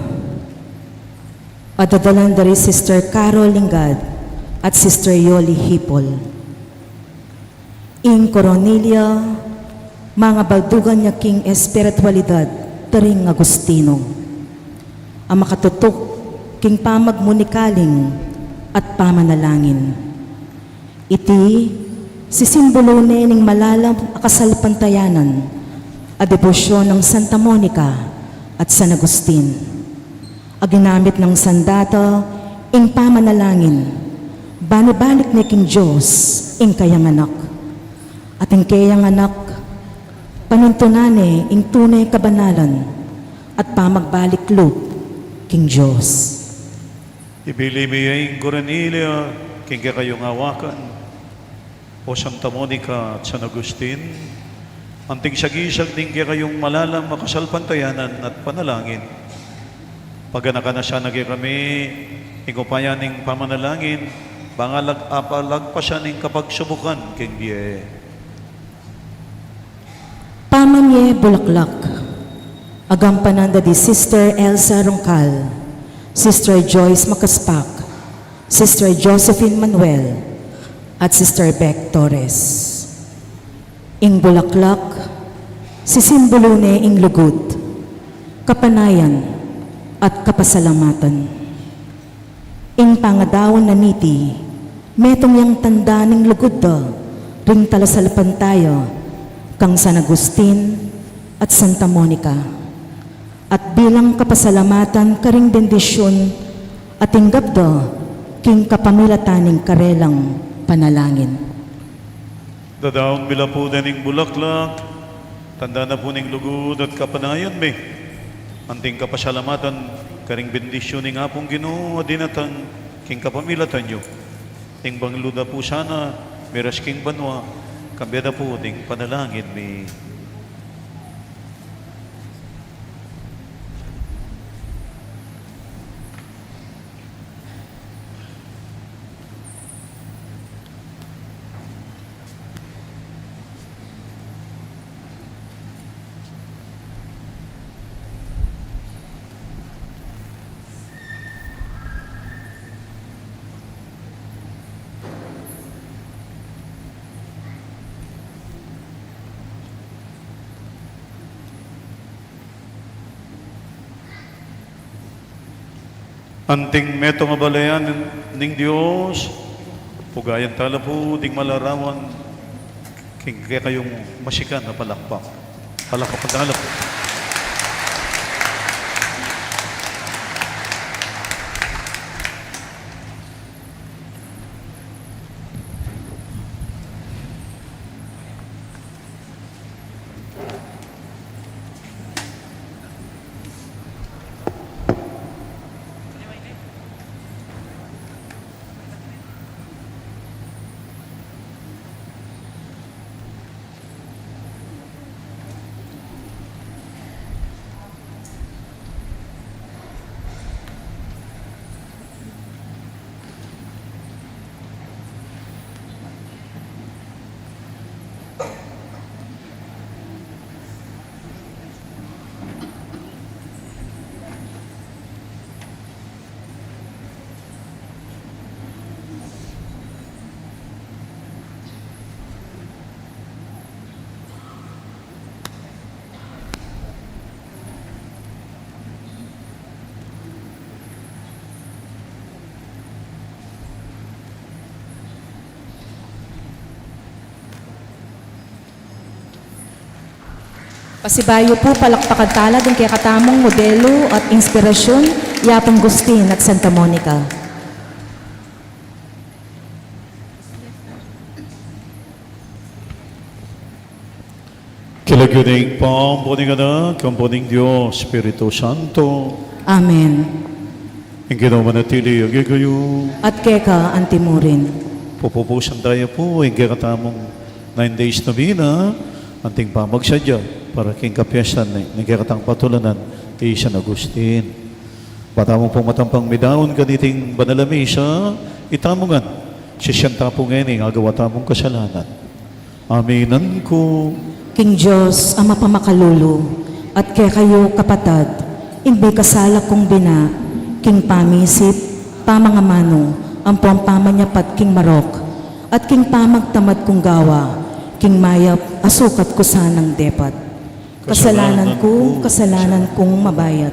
Adadalan da ri Sister Carol Lingad at Sister Yoli Hipol. Ing Coronilla, mangabaldugan ya king espiritualidad da ring Agustino a makatutuk king pamagmunikaling at pamanalangin. Iti, sisimbulu ne ning malalam a kasalpantayanan a debosyon nang Santa Monica at San Agustin. A ginamit nang sandata ing pamanalangin, banibalik ne king Dios ing kayang anak. At ing kayang anak, panintunan ne ing tune kabanalan at pamagbalik lub king Dios. Ibili mi ya ing Coronilla king kekayung awakan, o Santa Monica at San Agustin, anting sagisag ning kekayung malalam a kasalpantayanan at panalangin. Paganakan na sana kekami ing upaya ning pamanalangin, bang alag-, apalagpasan ing kapagsubukan king bie. Pamanye Bulaklak, agampanan da di Sister Elsa Roncal, Sister Joyce Macaspac, Sister Josephine Manuel, at Sister Beck Torres. Ing bulaklak, sisimbulu ne ing lugud, kapanayan, at kapasalamatan. Ing pangadaun na niti, metung yang tanda ning lugud da ring talasalpantaya kang San Agustin at Santa Monica, at bilang kapasalamatan karing bendisyun a tinggap da king kapamilatan ning karelang panalangin. Dadaun mi la pu dening bulaklak, tanda na pu ning lugud at kapanayan mi, anting kapasalamatan karing bendisyun ning Apung Ginu a dinatang king kapamilatan yu. Ing banglu da pu sana miras king banua, kambe da pu ding panalangin mi. Anting metung a balayan ning Dios, pugayan tala pu ding malarawan king kekayung masikan a palakpak. Palakpak tala pu. Pasibayu pu, palakpakan tala ding kekatamung modelu at inspirasyun, i Apung Agustin at Santa Monica. King lagyu ning Ibpa, ampo ning Anak, ampo ning Dios Espiritu Santo. Amen. Ing Ginu manatili ya kekayu. At keka anti murin. Pupusan taya pu ing kekatamung nine days novena, anting pamagsadya para king kapiestan ning kekatang patulanan i San Agustin. Ba tamu pung matampang midaun kaniting banal a misa, itamu ngan sisian ta pu ngeni ing agawa tamung kasalanan. Aminan ku. King Dios a mapamakalulu, at kekayu, kapatad, ing mikasala kung bina, king pamisip, pamangamanu, ampong pamanyapat king marok, at king pamagtamad kung gawa, king mayap a sukat ku sanang depat. Kasalanan ku, kasalanan kung mabayat.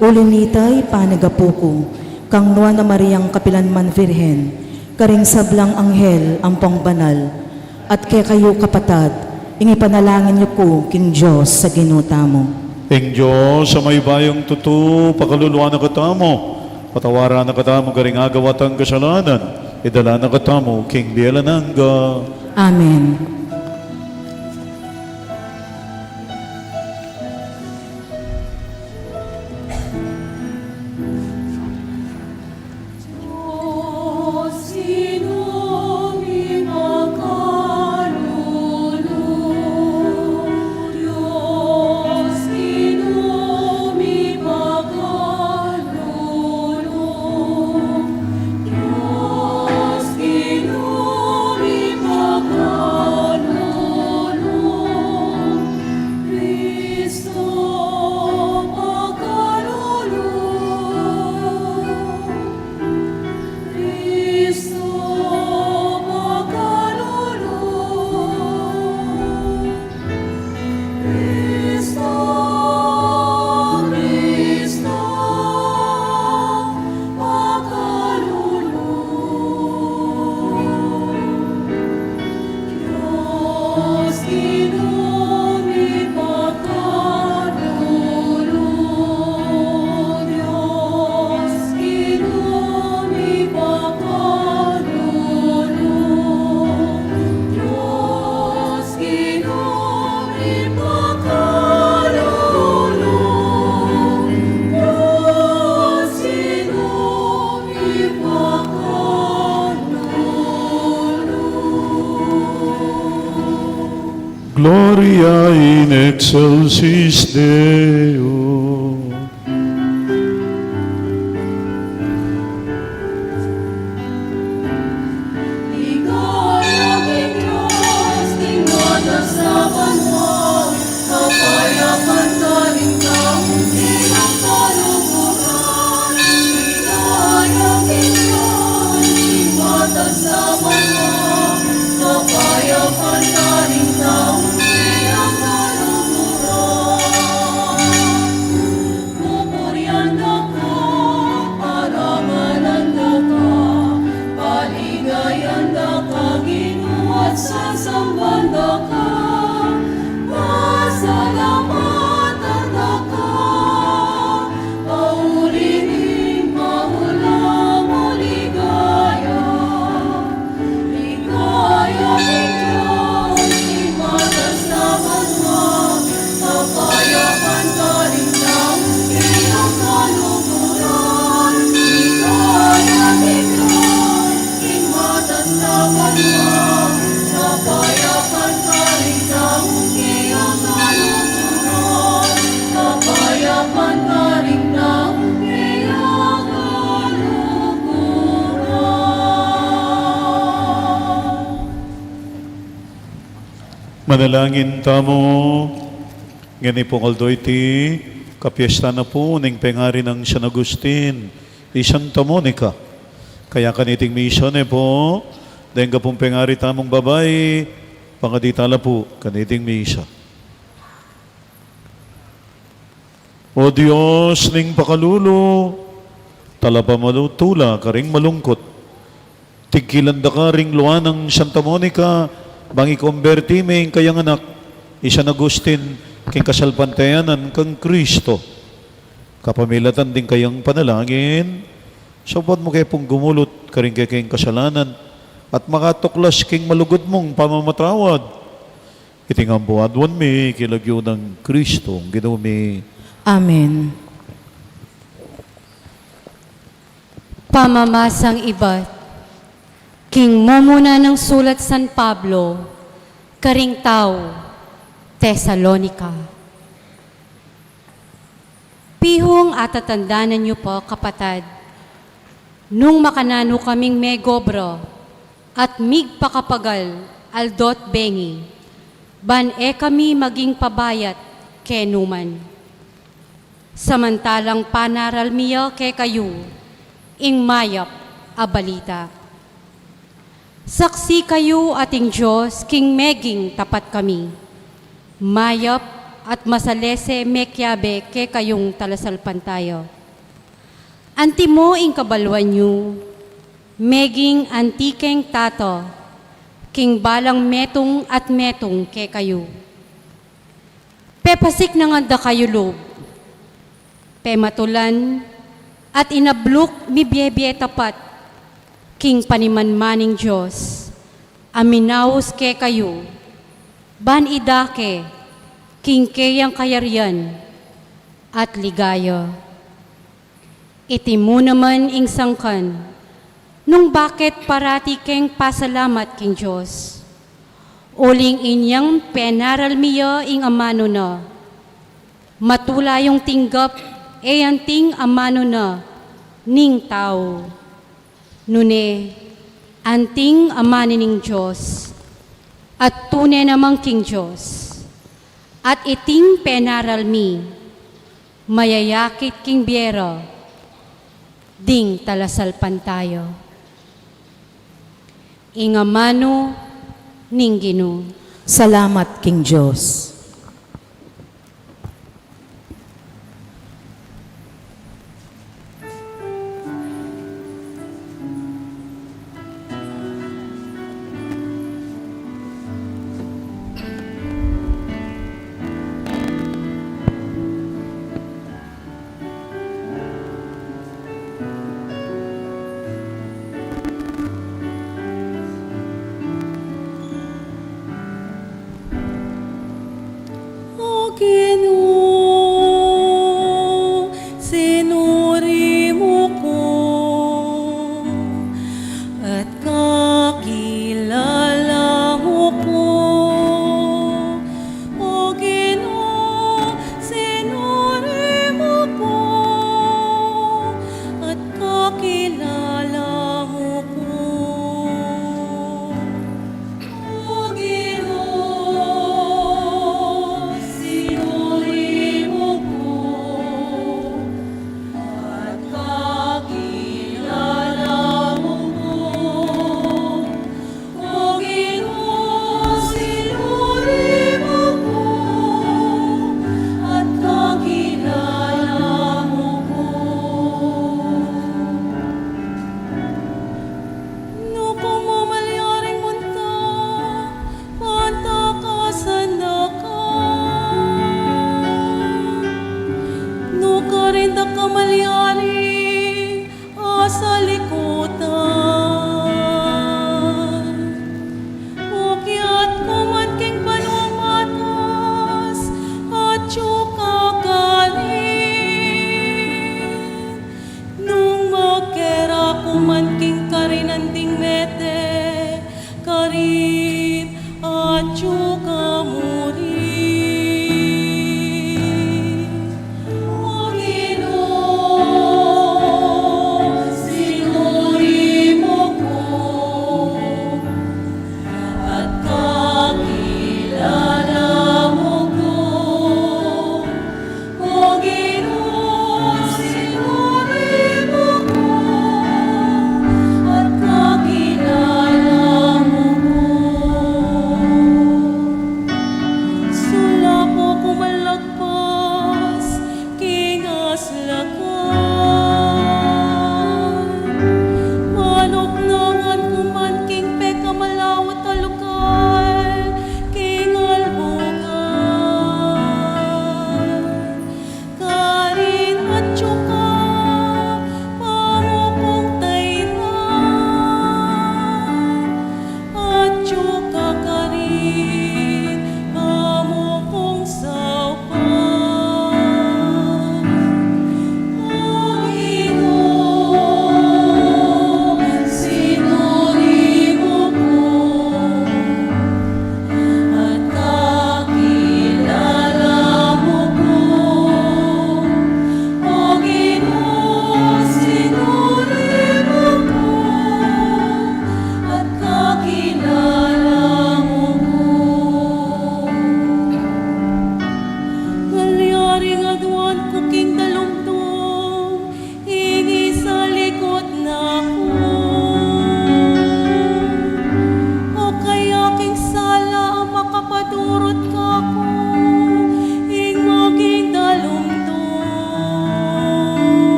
Uli nita, ipanyawad ku kang Nuan a Mariang kapilanman Virgen, karing sablang anghel ampong banal, at kekayu, kapatad, ing ipanalangin yu ku king Dios a Ginu tamu. Ing Dios a mayupayang tutu, pakaluluan na katamu, patawaran na katamu karing agawa tang kasalanan, idala na katamu king bie alang angga. Amen. Gloria in excelsis Deo. Ligaya king Dios king matas a banua, kapayapan karing taung kayang kaluguran. Ligaya king Dios king matas a banua, kapayapan karing taung kayang kaluguran. Pupurian da ka, parangalan da ka, paligayan da ka, Ginu, at sasamban da ka, pasalamatan da ka, pauli ning maula mung ligaya. Ligaya king Dios king matas a banua, kapayapan karing taung kayang kaluguran. Ligaya king Dios king matas a banua, kapayapan karing taung kayang kaluguran. Kapayapan karing taung kayang kaluguran. Manalangin tamu. Ngeni pung aldo iti, kapiestan na pu ning pengari nang San Agustin, i Santa Monica. Kaya kaniting misa ne pu, deng kapung pengari tamung babai, pangadi tala pu kaniting misa. O Dios ning pakalulu, talapamalu tula karing malungkut, tigkilan da ka ring lua nang Santa Monica, bang ikomberti me ing kayang anak, i San Agustin, king kasalpantayanan kang Kristo. Kapamilatan ding kayang panalangin, saupan mu ke pung gumulut karing kekeng kasalanan at makatuklas king malugud mung pamamatawad. Iti ngan pu aduan mi king lagyu nang Kristong Ginu mi. Amen. Pamamasang ibat king mumuna nang sulat San Pablo karing tau Tesalonica. Pihung atatandanan yu pa, kapatad, nung makananu kaming megobra at migpakapagal aldo't bengi, ban e kami maging pabayat kenu man. Samantalang panaral mi ya kekayu ing mayap a balita. Saksi kayu at ing Dios king meging tapat kami, mayap at masalese mekiabe kekayung talasalpantaya. Antimo ing kabaluan yu, meging anti keng tata king balang metung at metung kekayu. Pepasik na ngan da kayu lub, pematulan at inabluk mi biebie tapat king panimanmaning Dios a minaus kekayu, ban idake king keyang kayarian at ligaya. Iti mu naman ing sangkan nung bakit parati keng pasalamat king Dios. Uling inyang penaral mi ya ing amanu na, matula yung tinggap e anting amanu na ning tau, nune anting amanu ning Dios, at tune namang king Dios. At iting penaral mi, mayayakit king bie ra ding talasalpantaya. Ing amanu ning Ginu. Salamat king Dios. O Ginu, sinuri mu ku at kakilala mu ku. O Ginu, sinuri mu ku at kakilala mu ku. O Ginu, sinuri mu ku at kakilala mu ku. O Ginu, sinuri mu ku at kakilala mu ku. Nukarin malyari munta, pantakasan da ka. Nukarin da ka malyari, asalikutan. Mukyat ku man king banua matas, atyu ka karin. Nung makera ku man king karinan ding mete, karin atyu ka mu rin. O Ginu,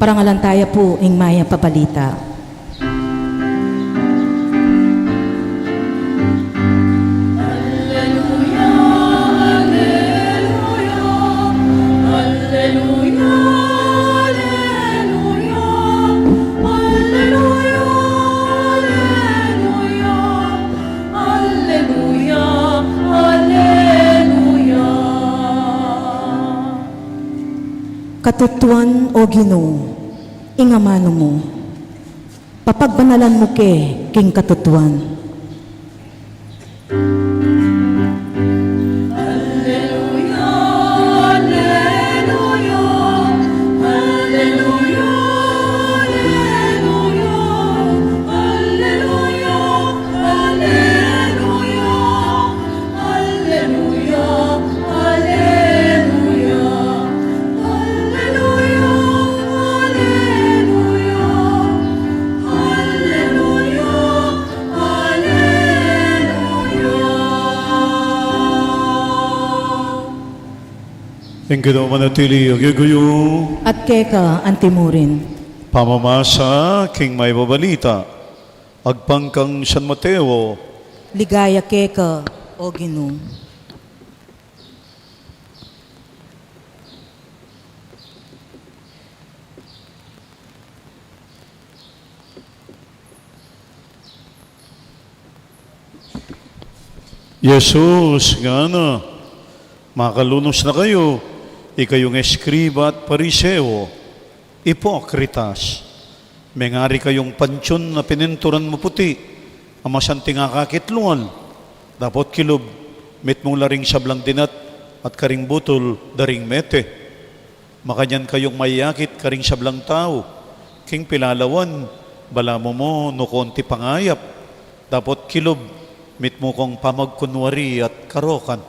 Parangalan taya pu ing mayap a balita. Katutuan, O Ginu, ing amanu mu. Papagbanalan mu ke king katutuan. Ing Ginu manatili ya kekayu. At keka antimurin. Pamamasa king mayap a balita agpang kang San Mateo. Ligaya keka, O Ginu. Jesus ngana, makalunus na kayu, ikayung eskriba at Pariseo, ipokritas! Mengari kayung pantiun a pininturan maputi a masanting akakit lual, dapot kilub mitmu la ring sablang dinat at karing butul daring mete. Makanyan kayung mayakit karing sablang tau king pilalawan, balamu mu nu konti pangayap, dapot kilub mitmu kung pamagkunwari at karokan.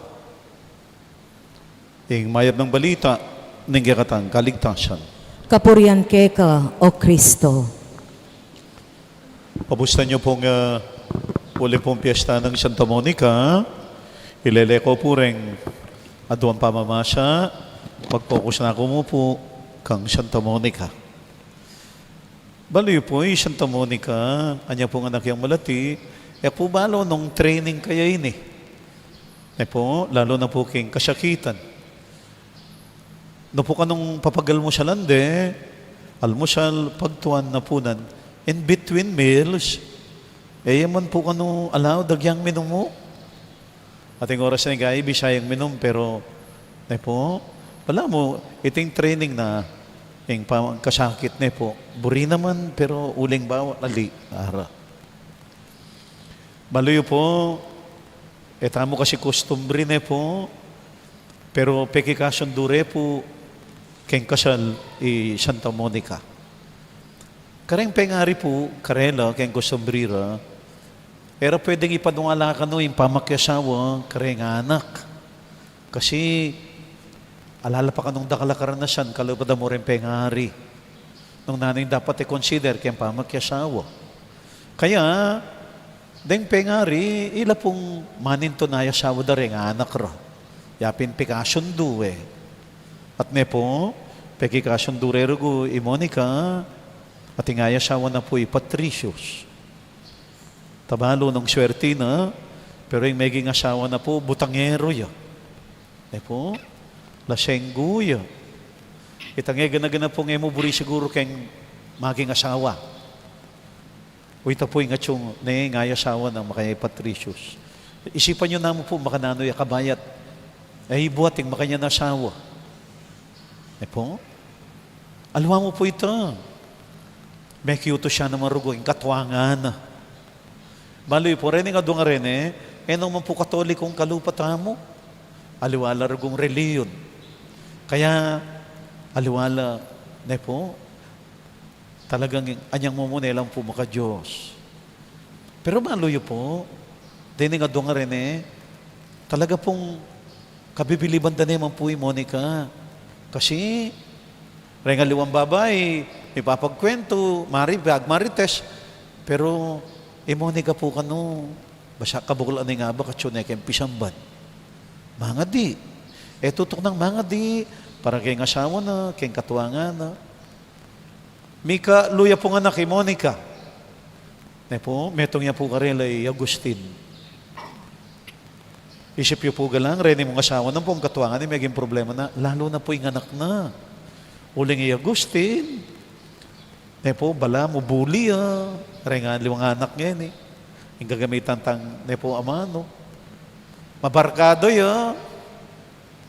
Ing mayap a balita ning kekatang kaligtasan. Kapurian keka, O Kristo. Pabustan yu pung, ah, uli pung piyesta nang Santa Monica. Ilele ku pu reng aduang pamamasa, mag-focus na ku mu pu kang Santa Monica. Balu yu pu, i Santa Monica, anya pung anak yang malati, e ku pu balu nung training kaya ini. Ne pu, lalu na pu king kasakitan. Nu pu kanung papagalmusalan de, almusal, pagtuan, apunan, in between meals, e ya man pu kanu allowed agyang minum mu. Ating oras na ing gayi, bisa yang minum, pero, ne pu, balamu, iting training na, ing pamagkasakit, ne pu, buri naman, pero uling bawal, ali, ara. Balu yu pu, e tamu kasi kustumbre, ne pu, pero pekikasundu re pu keng kasal i Santa Monica. Kareng pengari pu, karela, keng kustumbre ra, e ra pwedeng ipaniwala kanu ing pamakiasawa kareng anak. Kasi, ala la pa kanung dakal a karanasan, kalupa da mu reng pengari. Nung nanu ing dapat i-consider keng pamakiasawa. Kaya, deng pengari, ila pung manintun a asawa da reng anak ra. Ya pin pekasundu e. At ne pu, pekikasundu re rugu i Monica, at ing asawa na pu i Patricius. Tabalu nung swerte na, pero ing meging asawa na pu, butangeru ya. Ne pu, lasenggu ya. Itang e gana-gana pung e mu buri siguru keng maging asawa. Uy, ita pu ing atiu ne, ing asawa na, makanyan i Patricius. Isipan yu namu pu, makananu ya kabayat. E, ibuat ing makanyan a asawa. Ne pu? Aliwa mu pu ita. Mekiutus ya naman rugu ing katuangan na. Balu yu pu, reni ing adwang a reni, e, e naman pu Katolikung kalupa tamu. Aliwa la rugung relihiyon. Kaya, aliwa la, ne pu, talagang anyang mumune lang pu maka-Diyos. Pero balu yu pu, deni ing adwang a reni, talaga pung kabibiliban da ne man pu i Monica. Kasi, reng aliwang babai, mipapagkwentu, mari, pagmarites, pero i Monica pu kanu, basta kabuklan ne ing abak at sune keng pisamban. Mangadi. E tutuknang mangadi, para keng asawa na, keng katuangan na. Mika, luya pung anak i Monica. Ne pu, metung ya pu karela i Agustin. Isip yu pu galang, reni mung asawa, nung pung katuangan, e meging problema na, lalu na pu ing anak na. Uling i Agustin, ne pu, balamu buli ya, reng aliwang anak ngeni. Ing gagamitan tang, ne pu, amanu. Mabarkadu ya.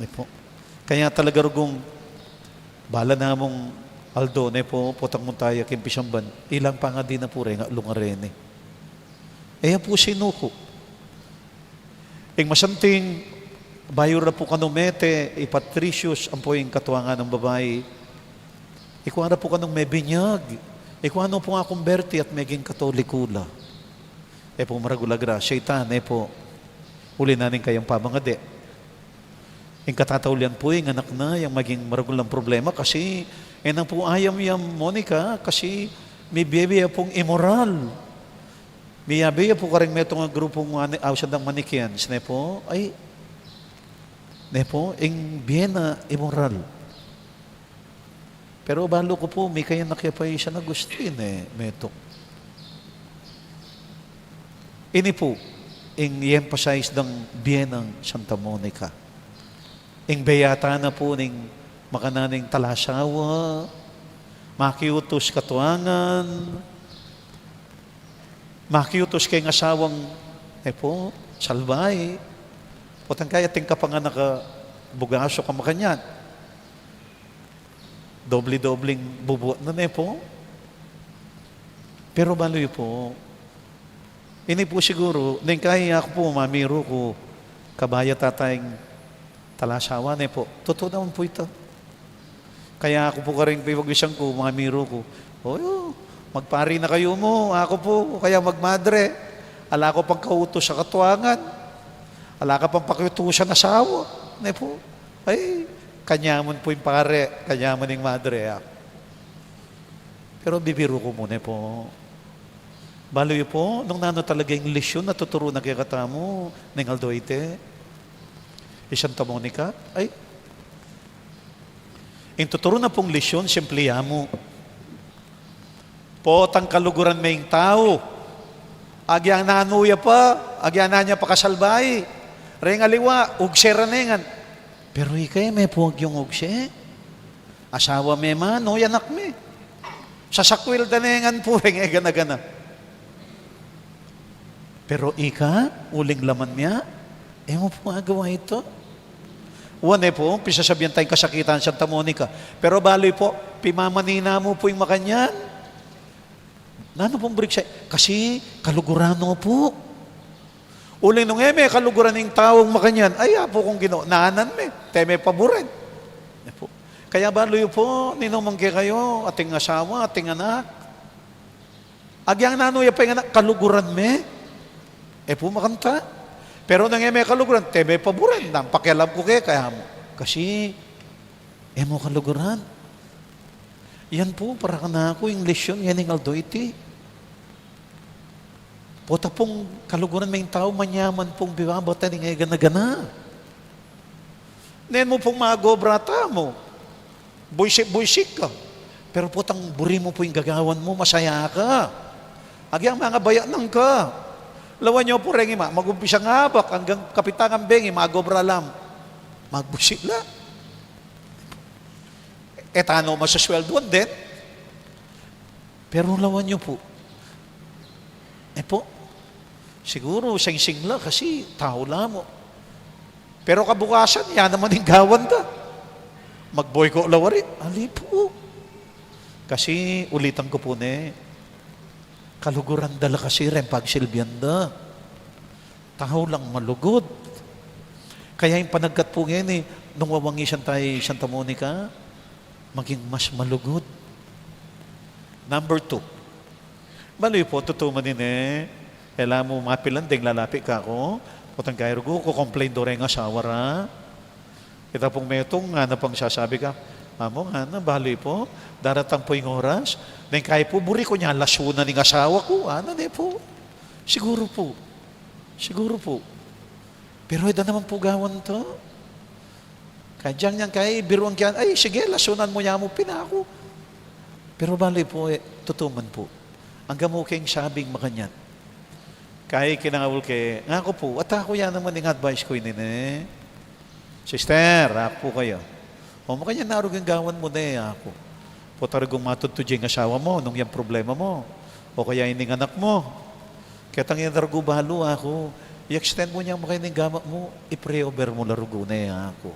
Ne pu. Kaya talaga rugung, bala namung aldo, ne pu, potang munta ya king pisamban, ilang pangadi na pu reng alung areni. E ya pu sinuku. Ing masanting, bayu ra pu kanu mete, i Patricius, ampo ing katuangan nang babai, ikua ra pu kanung mebinyag, ikua nu pung akumberti at meging Katoliko la. E pu maragul a grasya ita, ne pu, uli na ning kayang pamangadi. Ing katataulian pu, ing anak na, yang maging maragul lang problema, kasi, e na pu ayam yang Monica, kasi, mibie-bie ya pung imoral. Miyabe ya pu karing metung a grupung mani-, ausan dang mannequins, ne pu, ay, ne pu, ing bie na imoral. Pero balu ku pu, mikayanak ya pa i San Agustin, e, metung. Ini pu, ing i-emphasize dang bie nang Santa Monica. Ing beyata na pu ning makananu ning talasawa, makiutus katuangan, makiutus keng asawang, e pu, salbahe. Potang kaya ating kapanganak a bugasuk a makanyan. Doble-dobleng bubuat na, ne pu. Pero balu yu pu, ini pu siguru, neng kaya aku pu, mamiru ku, kabaya ta tayang talasawa, ne pu. Tutu naman pu ita. Kaya aku pu karing pipagbisan ku, mamiru ku, "O, magpari na kayu mu, aku pu, kaya magmadre. Ala ku pang kautus a katuangan. Ala ka pang pakiutusan asawa," ne pu. Ay, kanyaman pu ing pare, kanyaman ing madre, a. Pero bibiru ku mu, ne pu. Balu yu pu, nung nanu talaga ing lesyun a tuturu na kekatamu ning aldo iti, i Santa Monica? Ay, ing tuturu na pung lesyun, simple ya mu. Potang kaluguran me ing tau, agyang nanu ya pa, agyang nanu ya pa kasalbahe, reng aliwa, ugse ra ne ngan. Pero ika e me pu agyung ugse. Asawa me man, o anak me. Sasakwil da ne ngan pu, reng e gana-gana. Pero ika, uling laman mia, e mu pu agawa ita. Wa, ne pu, pisasabian tayang kasakitan Santa Monica. Pero balu yu pu, pimamanina mu pu ing makanyan. Nanu pung buri ke sa, kasi kaluguran no pu. Uling nung e me kaluguran ing taung makanyan, ay, Apu kung Ginu, nanan me, te me paburen. E pu. Kaya balu yu pu, ninumang kekayu, ating asawa, ating anak. Agyang nanu ya pa ing anak, kaluguran me. E pu makanta. Pero nung e me kaluguran, te me paburen, nanu pakialam ku keka, e mu. Kasi, e mu kaluguran. Yan pu, para kanaku, ing lesyun ngening aldo iti. Pota pung kaluguran me ing tau, manyaman pung bibabatan ning e gana-gana. Nanu mu pung magobra tamu, buisik-buisik ka. Pero potang buri mu pu ing gagawan mu, masaya ka. Agyang mangabaya nang ka. Lawan yu pu reng ima, magumpisang abak anggang kapitan nang bengi, magobra la mu. Magbuisik la. E tana masuswelduan den. Pero lawan yu pu. E pu. Siguru, singsing la kasi tau la mu. Pero kabukasan, ya naman ing gawan da. Magboycott la wari. Ali pu. Kasi ulitan ku pu ne, kaluguran da la kasi reng pagsilbian da. Tau lang malugud. Kaya ing panagkat pu ngeni, nung wawangisan tayu i Santa Monica, maging mas malugud. Number two. Balu yu pu, tutu man ini, e la mu mapilan deng lalapi kaku, potang kaya rugu, kukomplain do reng asawa ra. Ita pung metung, ngana pang sasabi ka, "Amu, ngana, balu yu pu, daratang pu ing oras, neng kaya pu buri ku nyang lasunan ing asawa ku," ngana, ne pu. Siguru pu. Siguru pu. Pero e da naman pu gawan ta. Kadyang nyang kaya biruan ke, "Ay, sige, lasunan mu ya mu pin aku." Pero bale pu, e, tutu man pu. Anggang mu keng sabing makanyan. Kaya kinangabul ke, ngaku pu, at aku ya naman ing advice ku ini ne. Sister, aku pu kaya. O, makanyan na ruging gawan mu ne, aku. Potang ruging matudtud ya ing asawa mu nung yang problema mu. O kaya ining anak mu. Ketang yang rugu balu, aku. I-extend mu yang makanyan ing gamat mu, i-pray over mu la rugu ne, aku.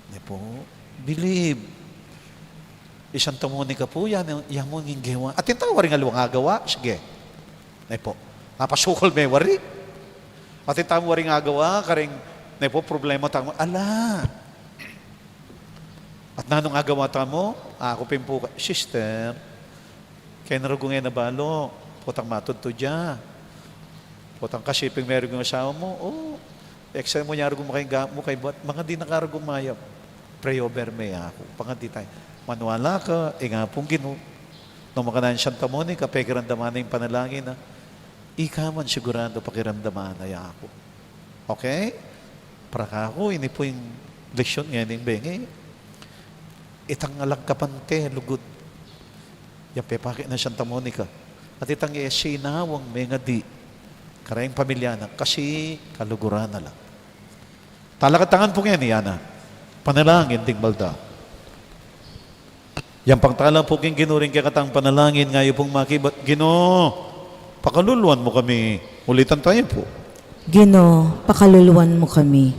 Ne pu, believe. I Santa Monica pu, yan, yan mu ing gewa. Atin tamu waring aliwang agawa, sige. Ne pu, mapasukul me wari. Atin tamu waring agawa, karing, ne pu, problema tamu, ala. At nanung agawa tamu, aku pin pu, sister, keng rugu ngan a balu, potang matudtud ya. Potang kasi pin me rugu ing asawa mu, o, extend mu ya rugu makanyan ing gamat mu kaybat, mangadi na ka rugu mayap. Pray over me, aku. Pangadi tamu. Maniwala ka, ing Apung Ginu. Nung makanyan Santa Monica, pekiramdaman na ing panalangin na. Ika man sigurado pakiramdaman na ya, aku. Okay? Para kaku, ini pu ing leksyon ngening bengi. Itang alang kapante, lugud. Yang pepake na Santa Monica. At itang e sinawang mengadi. Kareng pamilya na, kasi kaluguran na la. Talakad tamu ngan pu ngeni, yana. Panalangin ding balda. Yang pangtala pu king Ginu ring kekatang panalangin, ngeni pung makibat, Ginu, pakaluluan mu kami. Ulitan tamu pu. Ginu, pakaluluan mu kami.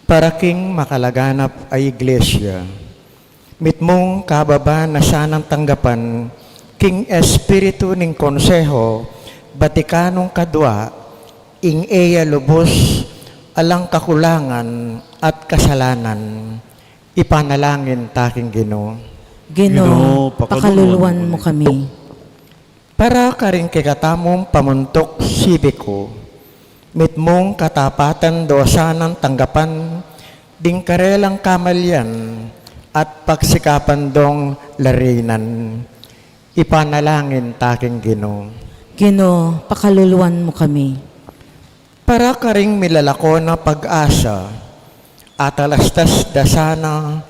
Para king makalaganap a Iglesia, mitmung kababa na sanang tanggapan king espiritu ning Konseho Vaticanong Kadua, ing e ya lubus alang kakulangan at kasalanan. Ipanalangin ta king Ginu. Ginu, Ginu, pakaluluan pakaluluan mu mu kami. Para karing kekatamung pamuntuk sibiku, mitmung katapatan do sanang tanggapan ding karelang kamalian at pagsikapan dong larinan. Ipanalangin ta king Ginu. Ginu, pakaluluan mu kami. Para karing milalako na pag-asa, atalastas da sana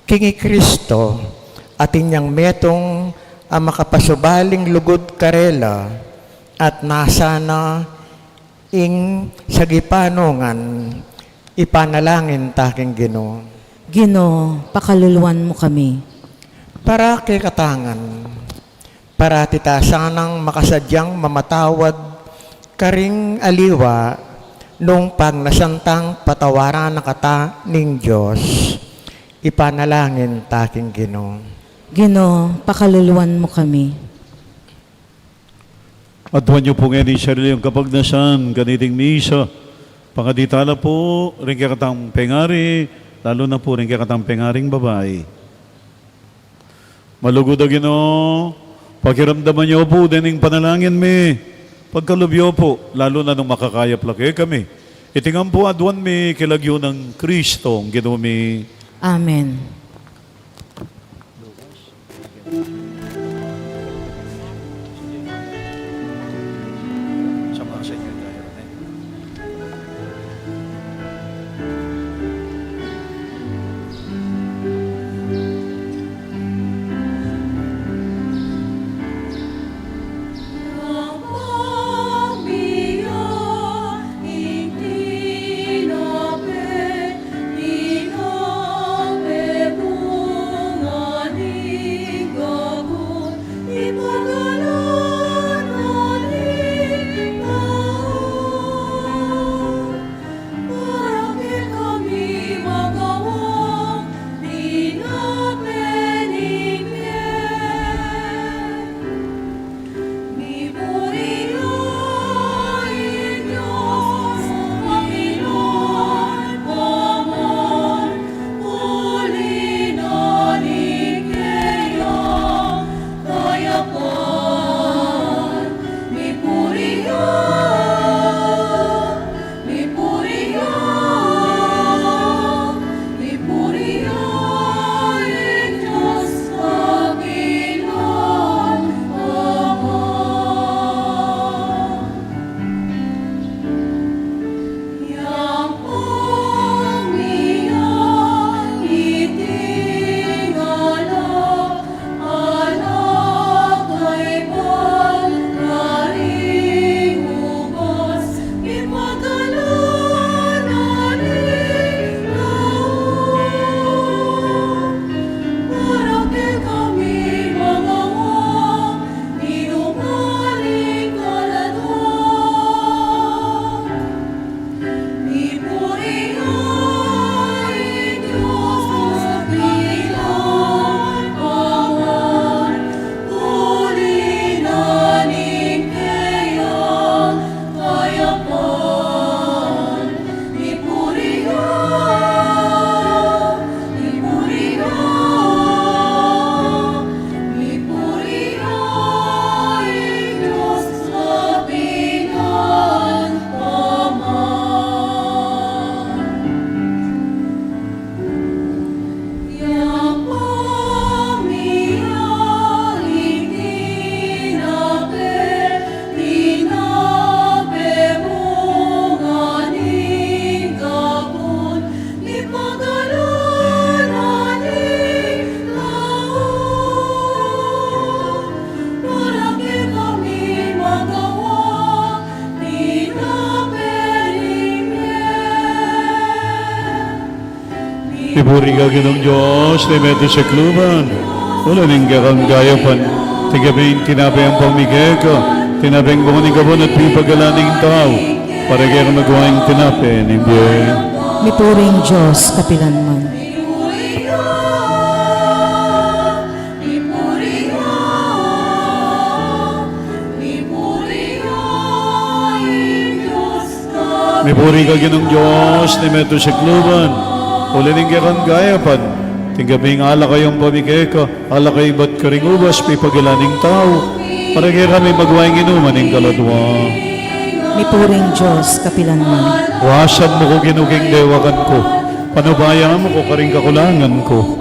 king i Kristo, atin yang metung a makapasubaling lugud karela, at nasa na ing sagipanungan. Ipanalangin ta king Ginu. Ginu, pakaluluan mu kami. Para kekatang ngan, parati ta sanang makasadyang mamatawad karing aliwa nung pagnasan tang patawaran na kata ning Dios. Ipanalangin ta king Ginu. Ginu, pakaluluan mu kami. Aduan yu pu ngeni ing sarili yung kapagnasan kaniting misa. Pangadi tala pu ring kekatang pengari, lalu na pu ring kekatang pengaring babai. Malugud a Ginu, pakiramdaman yu pu dening panalangin mi. Pagkalub yu pu, lalu na nung makakayap la kekami. Iti ngan pu aduan mi king lagyu nang Kristong Ginu mi. Amen. Mipuri ka Ginung Dios, ning metung sikluban. Uli ning kekang kayapan, tinggap me ing tinape ampong mie keka, tinape bunga ning kabud at pepagalan ning tau, para kekami maging tinape ning bie. Mipuri ing Dios kapilan man. Mipuri ka Ginung Dios, ning metung sikluban. Uli ning kekang kayapan, tinggap me ing alak ampong mie keka, alak ibat karing ubas pepagalan ning tau, para kekami maging inuman ning kaladua. Mipuri ing Dios kapilan man. Wasan mu ku Ginu king dewakan ku, panubayan mu ku karing kakulangan ku.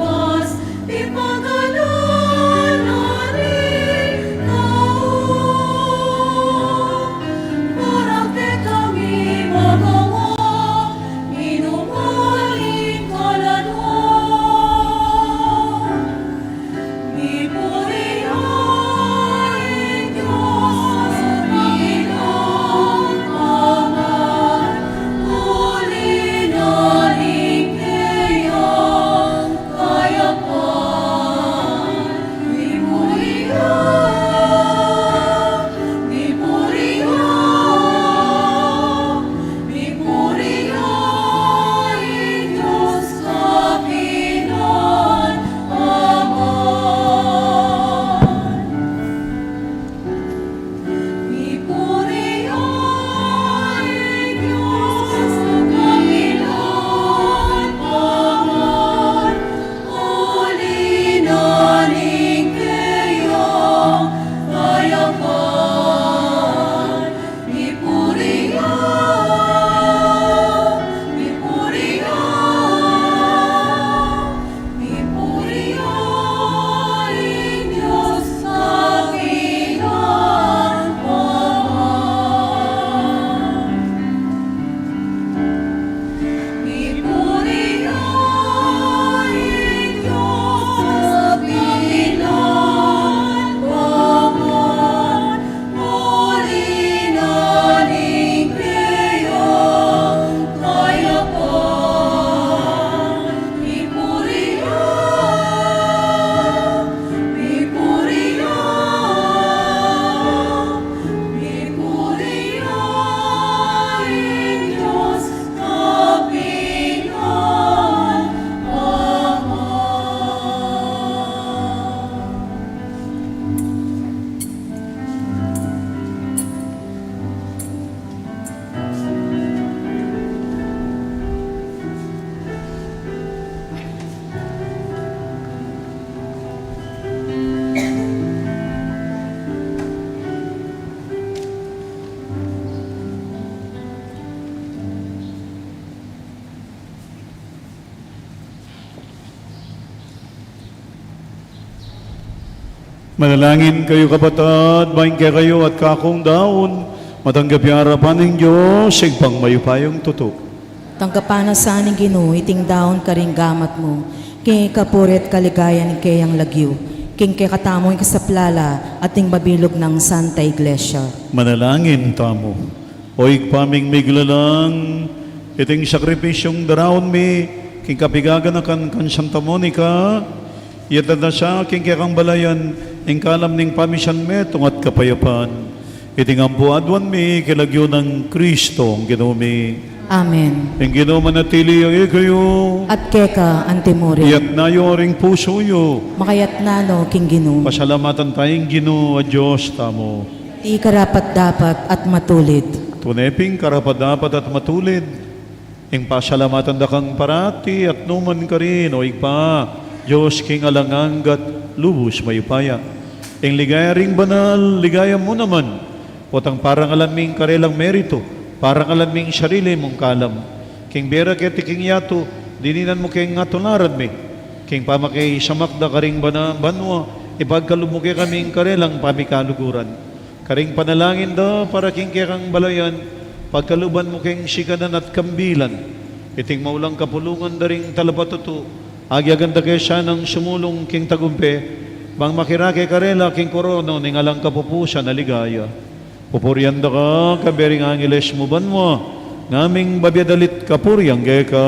Manalangin kayu, kapatad, ba ing kekayu at kakung daun matanggap ya king arapan ning Dios, Ibpang mayupayang tutu. Tanggapan na sa ning Ginu iting daun karing gamat mu, king kapurian at kaligayan ning kayang lagyu, king kekatamung ikasaplala at ning mabilug nang Santa Iglesia. Manalangin tamu. O Ibpa ming miglalang, iting sakripisyung daraun mi king kapigaganakan kang Santa Monica, iyatas na sa king kekang balayan ing kalam ning pamisan metung at kapayapan. Iti ngan pu aduan mi king lagyu nang Kristong Ginu mi. Amen. Ing Ginu manatili ya kekayu. At keka antimurin. Iyatna yu ring pusu yu. Makayatna no king Ginu. Pasalamatan taya ing Ginu a Dios tamu. Iti karapat-dapat at matulid. Tune pin karapat-dapat at matulid ing pasalamatan da kang parati at nu man karin, O Ibpa, Dios king alang angga at lubus mayupaya. Ing ligaya ring banal, ligaya mu naman. Potang parangalan mi ing karelang meritu, parangalan mi ing sarili mung kalam. King bie ra keti king yatu, dininan mu keng atularan mi. King pamakisamak da karing bana-, banua, ipagkalub mu kekami ing karelang pamikaluguran. Karing panalangin da para king kekang balayan, pagkaluban mu keng sikanan at kambilan iting maulang kapulungan da ring talapatutu, agyagan da ke sanang sumulung king tagumpe, bang makirake karela king korona ning alang kapupusan a ligaya. Pupurian da ka kayabe ring angeles mu banua, ngaming babie dalit kapurian keka.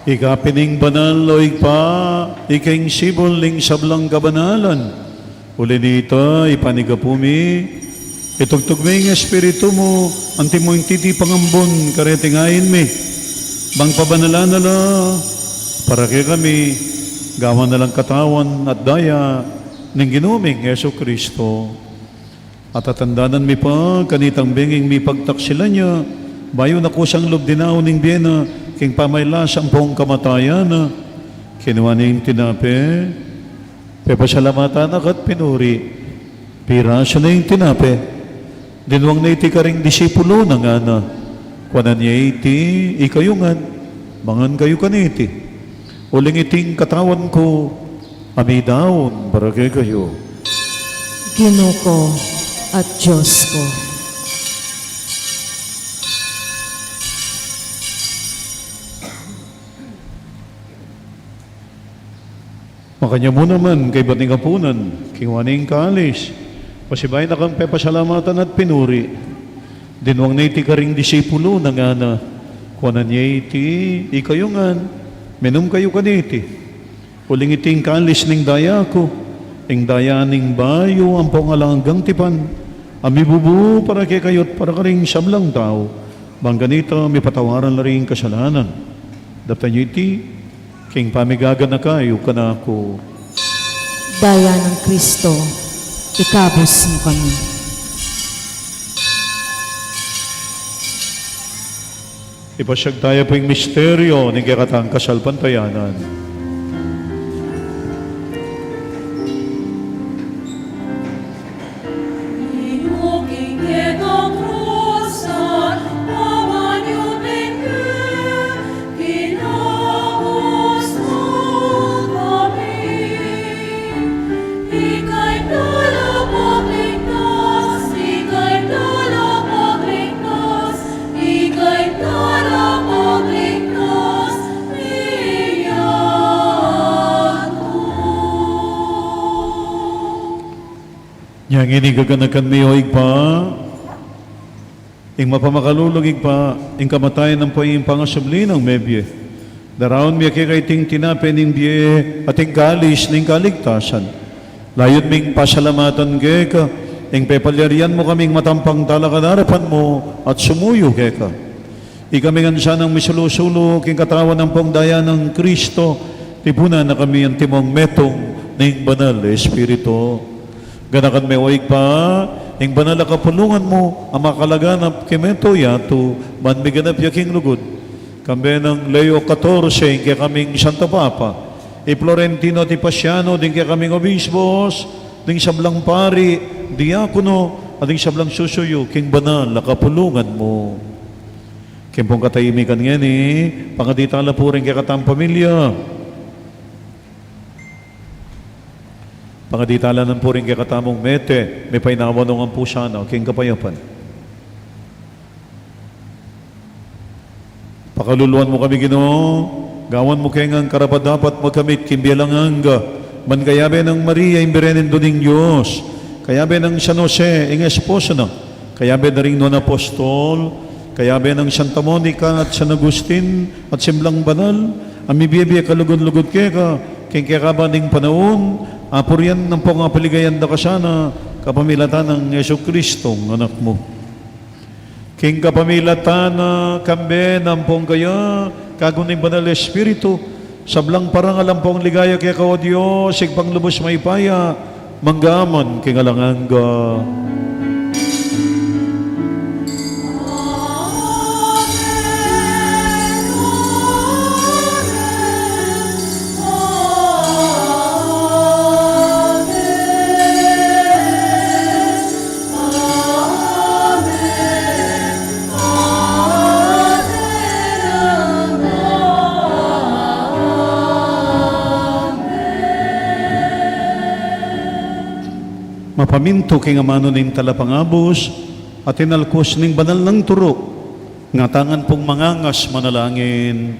Ika pin ing banal, o Ibpa, ika ing sibul ning sablang kabanalan. Uli na nita, ipanyawad mi, itubud mi ing Espiritu mu, anti mu ing titipan ambun kareting ain mi, bang pabanalan na la para kekami, gawan na lang katawan at daya ning Ginu ming Jesucristo. At tatandanan mi pa kanitang bengi ing mipagtaksilan na, bayu na kusang lub dinaun ing bie na king pamailas ampong kamatayan na, kinua ne ing tinape, pepasalamatan na ka at pinuri, pirasu ne ing tinape, dinwang ne iti karing disipulu na, ngana: Kuanan ye iti ikayu ngan, mangan kayu kaniti, uling iti ing katawan ku, a midaun para kekayu. Ginu ku at Dios ku. Makanyan mu naman, kaybat ning apunan, kinua ne ing kalis, pasibayu na kang pepasalamatan at pinuri, dinwang ne iti karing disipulu na, ngana: Kuanan ye iti ikayu ngan, minum kayu kaniti, uling iti ing kalis ning daya ku, ing daya ning bayu ampong alang anggang tipan, a mibubu para kekayu at para karing sablang tau, bang kanita mipatawaran la ring kasalanan. Daptan yu iti king pamigaganaka yu kanaku. Daya nang Kristo, ikabus mu kami. Ipasiag taya pu ing misteryu ning kekatang kasalpantayanan. Nya ngeni gaganakan mi, o Ibpa, ing mapamakalulung Ibpa, ing kamatayan ampo ing pangasubli nang mebie. Daraun mi keka iting tinape ning bie at ing kalis ning kaligtasan. Layun ming pasalamatan keka ing pepalyarian mu kaming matampang talakad king arapan mu at sumuyu keka. Ikami ngan sanang misulu-sulu king katawan ampong daya nang Kristo, tipunan na kami antimong metung ning Banal Espiritu. Ganakan me, o Ibpa, ing banal a kapulungan mu a makalaganap king mabilug a yatu, ban miganap ya king lugud. Kambe nang Leo katorse, ing kekaming Santo Papa, i Florentino at i Pasiano, ding kekaming obispos, ding sablang pari, diakono, at ding sablang susuyu king banal a kapulungan mu. King pung katahimikan ngeni, pangadi tala pu ring kekatang pamilya. Pangadi tala naman pu ring kekatamung mete, mipainawa no ngan pu sana king kapayapan. Pakaluluan mu kami, Ginu, gawan mu keng karapat-dapat magkamit king bie alang angga, ban kayabe nang Maria, ing Birhen Indu ning Dios, kayabe nang San Jose, ing esposo na, kayabe na ring nuan a apostol, kayabe nang Santa Monica at San Agustin at sablang banal a mibie-bie kalugud-lugud keka king kekaban ning panaun, apurian ampong apaligayan da ka sana kapamilatan nang Jesucristong Anak mu. King kapamilatan na, kambe na ampong kaya, kagum ning Banal Espiritu, sablang parangal ampong ligaya keka, o Dios, Ibpang lubus mayupaya, mangga man king alang angga. Mapamintu king amanu ning Talapangabus, at inalkus ning banal nang turu, ngana tang pung mangangas manalangin.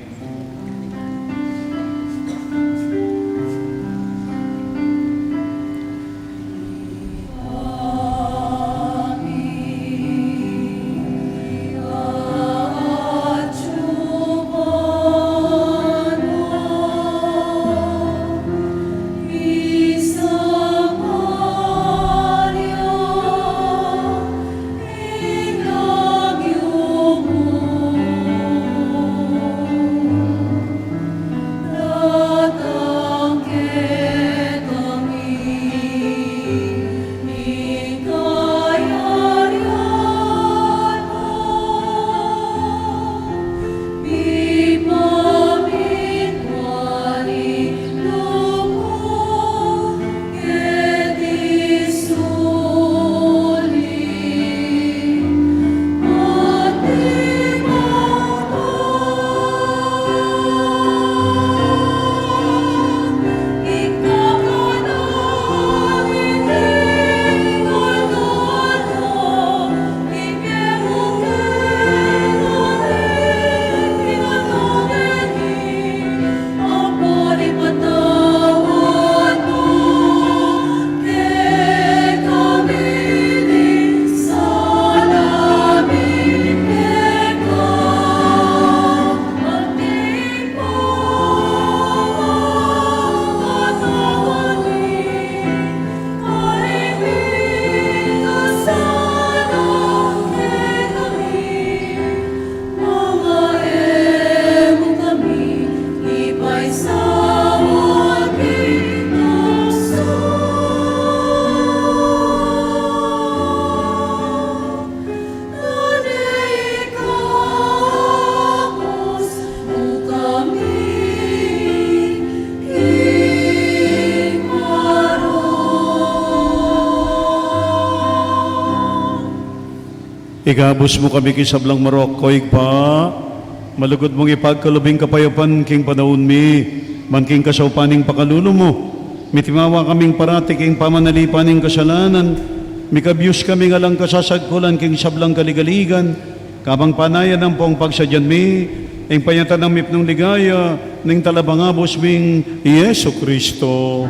Ikabus mu kami king sablang marok, O Ibpa, malugud mung ipagkalub ing kapayapan king panaun mi, ban king kasaupan ning pakalulu mu, mitimawa kaming parati king pamanalipan ning kasalanan, mikabus kami king alang kasasagkulan king sablang kaligaligan, kabang panayan ampong pagsadyan mi ing panyatang mipnung ligaya ning Talapangabus ming i Jesu Cristo.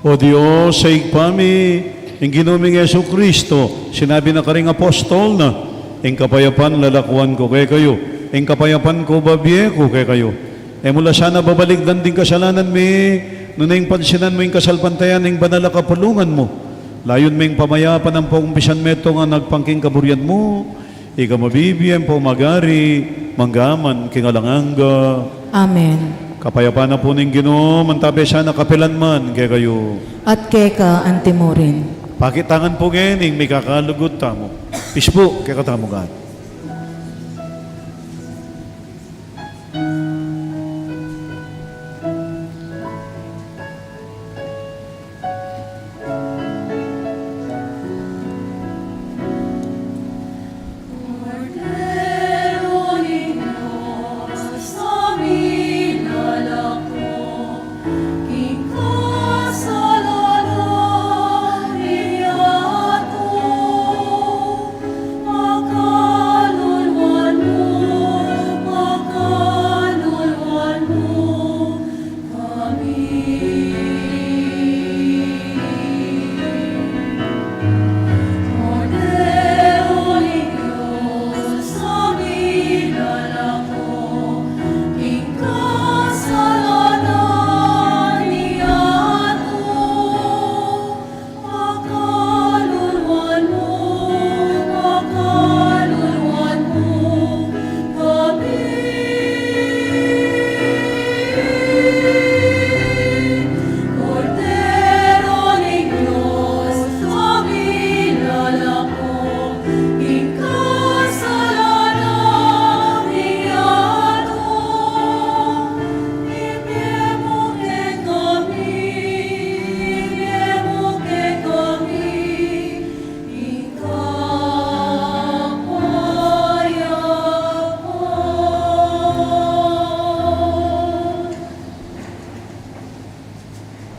O Dios, a Ibpa mi, ing Ginu ming Jesu Cristo, sinabi na karing apostol na, "Ing kapayapan lalakuan ku kekayu, ing kapayapan ku bibie ku kekayu." E mu la sana babalikdan ding kasalanan mi, nune ing pansinan mu ing kasalpantayanan ning banal a kapulungan mu. Layun ming pamayapan ampong umpisan metung a agpang king kaburian mu, ika mabibie ampong magari, mangga man king alang angga. Amen. Kapayapan na pu ning Ginu, mantabe sana kapilan man kekayu. At keka antimurin. Pakitangan pu ngeni ing mikakalugud tamu. Pis pu, kekatamu ngan.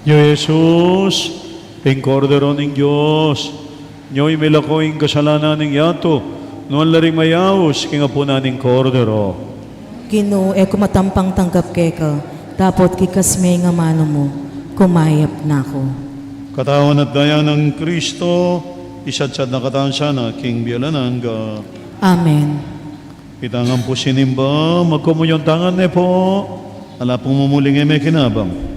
Nyo i Jesus, ing Kordero ning Dios, nyo ing milako king kasalanan ning yatu, nuan la ring mayaus king apunan ning Kordero. Ginu, e ku matampang tanggap keka, dapot kikas me ing amanu mu, kumayap na ku. Katawan at daya nang Kristo, isatsat na katamu sana king bie alang angga. Amen. Ita ngan pu sinimba, magkomunyon tamu ngan ne pu, ala pung mumuling e mekinabang.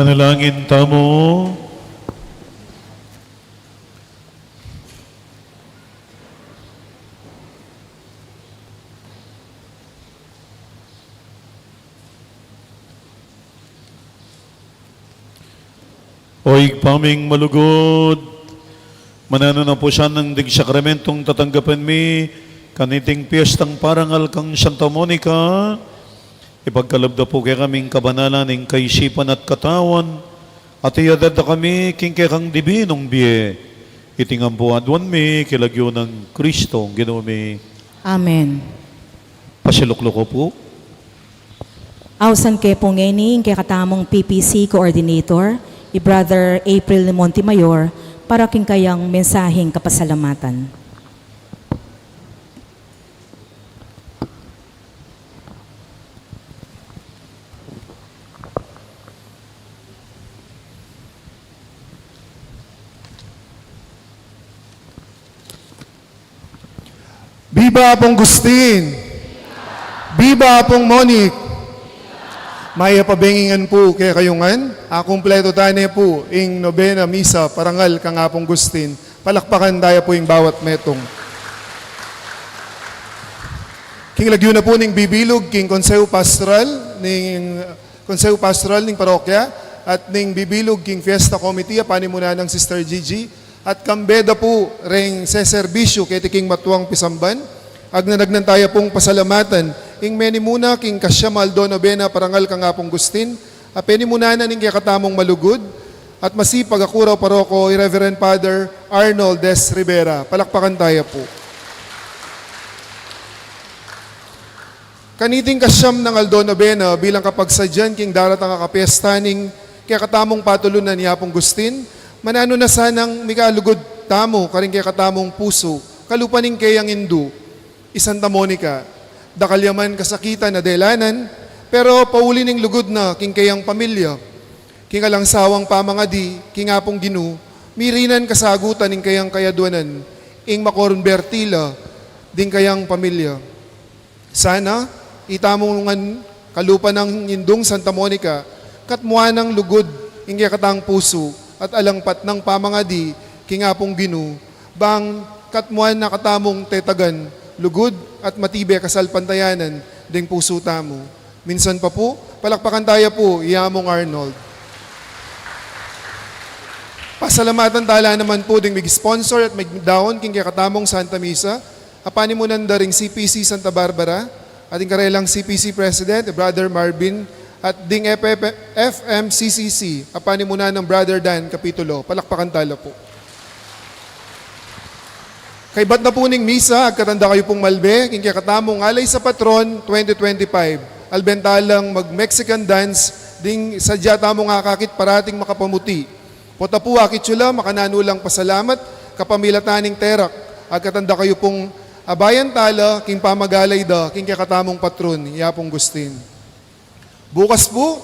Manalangin tamu. O Ibpa ming malugud, mananu na pu sanang ding sakramentong tatanggapan mi kaniting piestang parangal kang Santa Monica, ipagkalub da pu kekami ing kabanalan ning kaisipan at katawan, at iyadad da kami king kekang dibinung bie. Iti ngan pu aduan mi king lagyu nang Kristong Ginu mi. Amen. Pasilukluku pu. Ausan ke pu ngeni ing kekatamung P P C Coordinator, i Brother April Montemayor, para king kayang mensaheng kapasalamatan. Biba Apung Gustin! Biba Apung Monic! Mayap a bengi ngan pu kekayu ngan. Akumpletu tane pu ing nobena misa parangal kang Apung Gustin. Palakpakan taya pu ing bawat metung. King lagyu na pu ning bibilug king Konseho Pastoral ning Konseho Pastoral ning parokya at ning bibilug king Fiesta Committee a panimunan nang Sister Gigi, at kambe da pu reng seserbisyu keti king matuang pisamban, agnanagnan taya pung pasalamatan ing menimuna king kasyam a aldo nobena parangal kang Apung Gustin, a penimunan na ning kekatamung malugud at masipag a kura o paroko, i Reverend Father Arnold S. Rivera. Palakpakan taya pu. Kaniting kasyam nang aldo nobena bilang kapagsadyan king daratang a kapiesta ning kekatamung patulunan i Apung Gustin, mananu na sanang mikalugud tamu karing kekatamung pusu, kalupa ning keyang indu, i Santa Monica. Dakal ya man kasakitan a delanan, pero pauli ning lugud na king keyang pamilya, king alang sawang pamangadi king Apung Ginu, mirinan kasagutan ing keyang kayaduanan, ing makorumberti la ding keyang pamilya. Sana itamu ngan kalupa nang indung Santa Monica, katmuan nang lugud ing kekatang pusu at alang patnang pamangadi king Apung Ginu, bang katmuan na katamung tetagan lugud at matibe kasalpantayanan ding pusu tamu. Minsan pa pu, palakpakan taya pu i Among Arnold. Pasalamatan tala naman pu ding mig-sponsor at migdaun king kekatamung Santa Misa, a panimunan da ring C P C Santa Barbara, at ing karelang C P C President, Brother Marvin, at ding F F, F M C C C, a panimunan nang Brother Dan Capitulo. Palakpakan tala pu. Kaybat na pu ning misa, agkatan da kayu pung malbe king kekatamung Alay sa Patron twenty twenty-five. Alben talang mag-Mexican dance, ding sadya tamung akakit parating makapamuti. Pota pu akit yu la, makananu lang pasalamat, kapamilatan ning terak, agkatan da kayu pung abayan tala king pamagalay da king kekatamung patron, i Apung Gustin. Bukas pu,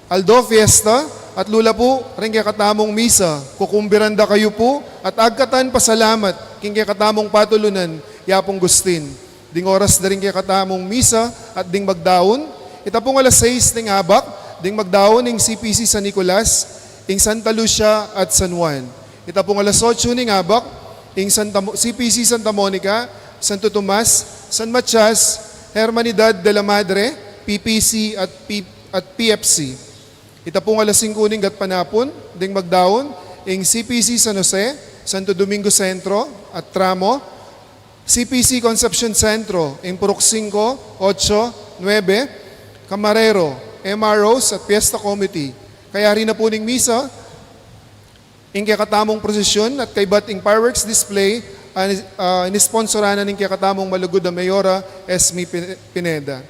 aldo fiesta, at lula pu ring kekatamung misa, kukumbiran da kayu pu at agkatan pasalamat king kekatamung patulunan, i Apung Gustin. Ding oras da ring kekatamung misa at ding magdaun, ita pung alas sais ning abak, ding magdaun ing C P C San Nicolas, ing Santa Lucia at San Juan. Ita pung alas otso ning abak, ing Santa Mo-, C P C Santa Monica, Santo Tomas, San Matias, Hermanidad de la Madre, P P C at P-, at P F C. Ita pung alas singko ning gatpanapun, ding magdaun, ing C P C San Jose, Santo Domingo Centro at Tramo, C P C Concepcion Centro, ing purok singko, otso, nuebe, Camarero, M R Os at Fiesta Committee. Kayari na pu ning misa, ing kekatamung prosesyun at kaybat ing fireworks display, a, a, inisponsoran na ning kekatamung malugud a Mayora, Esme Pin-, Pineda.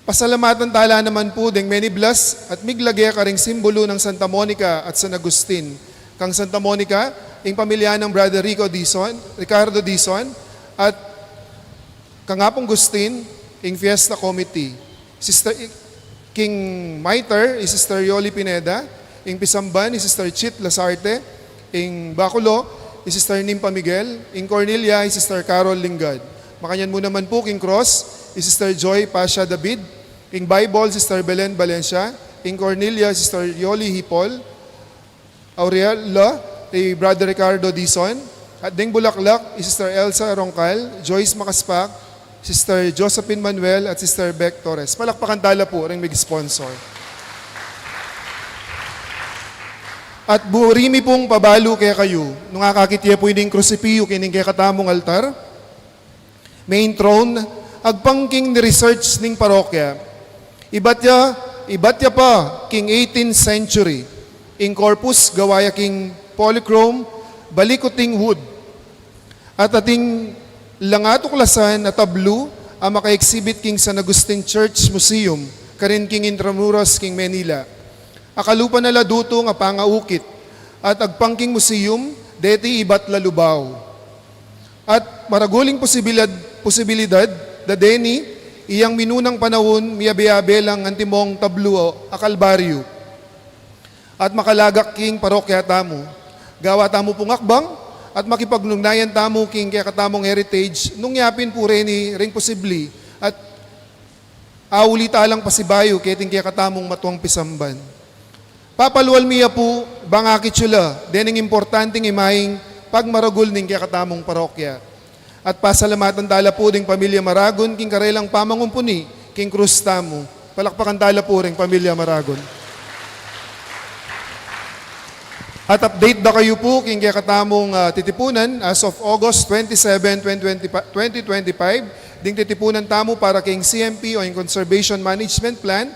Pasalamatan tala naman pu ding meniblas at miglage karing simbulu nang Santa Monica at San Agustin. Kang Santa Monica, ing pamilya nang Brother Rico Dizon, Ricardo Dizon, at kang Apung Gustin, ing Fiesta Committee. Sister, i-, king Mitre, i Sister Yoli Pineda, ing Pisamban, i Sister Chit Lasarte, ing Baculo, i Sister Nympha Miguel, ing Cornelia, i Sister Carol Lingad. Makanyan mu naman pu king cross, i Sister Joy Pasha David, ing Bible, Sister Belen Valencia, King Cornelia, Sister Yoli Hipol. Aurela, kay Brother Ricardo Dizon. At ding Bulaklak, i Sister Elsa Roncal, Joyce Makaspak, Sister Josephine Manuel, at Sister Bec Torres. Palakpakan tala pu ring mig-sponsor. At buri mi pung pabalu kekayu, nung akakit ye pu ining krusipiyu kining kekatamung altar, main throne, agpang king ni-research ning parokya. Ibat ya, ibat ya pa king eighteenth century. Ing corpus gawa ya king polychrome, balikuting wood. At atin lang atuklasan a tablu a maka-exhibit king San Agustin Church Museum, karin king Intramuros king Manila. Akalupa na la dutung a pangaukit, at agpang king museum, deti ibat la Lubao. At maragul ing posibilidad, posibilidad, da deni, iyang minunang panaun, miyabe-abe lang antimong tablu a Kalbaryo. At makalagak king parokya tamu. Gawa tamu pung akbang, at makipagugnayan tamu king kekatamung heritage, nung yapin pu reni ring posibli, at auli talang pasibayu, keting kekatamung matuang pisamban. Papalual mi ya pu, bang akit yu la, dening importanteng imaing pagmaragul ning kekatamung parokya. At pasalamatan tala pu ding pamilya Maragon, king karelang pamangumpuni, king krus tamu. Palakpakan tala pu ring pamilya Maragon. At update da kayu pu, king kekatamung, ah, titipunan, as of August twenty-seven, twenty twenty-five, ding titipunan tamu para king C M P o ing Conservation Management Plan,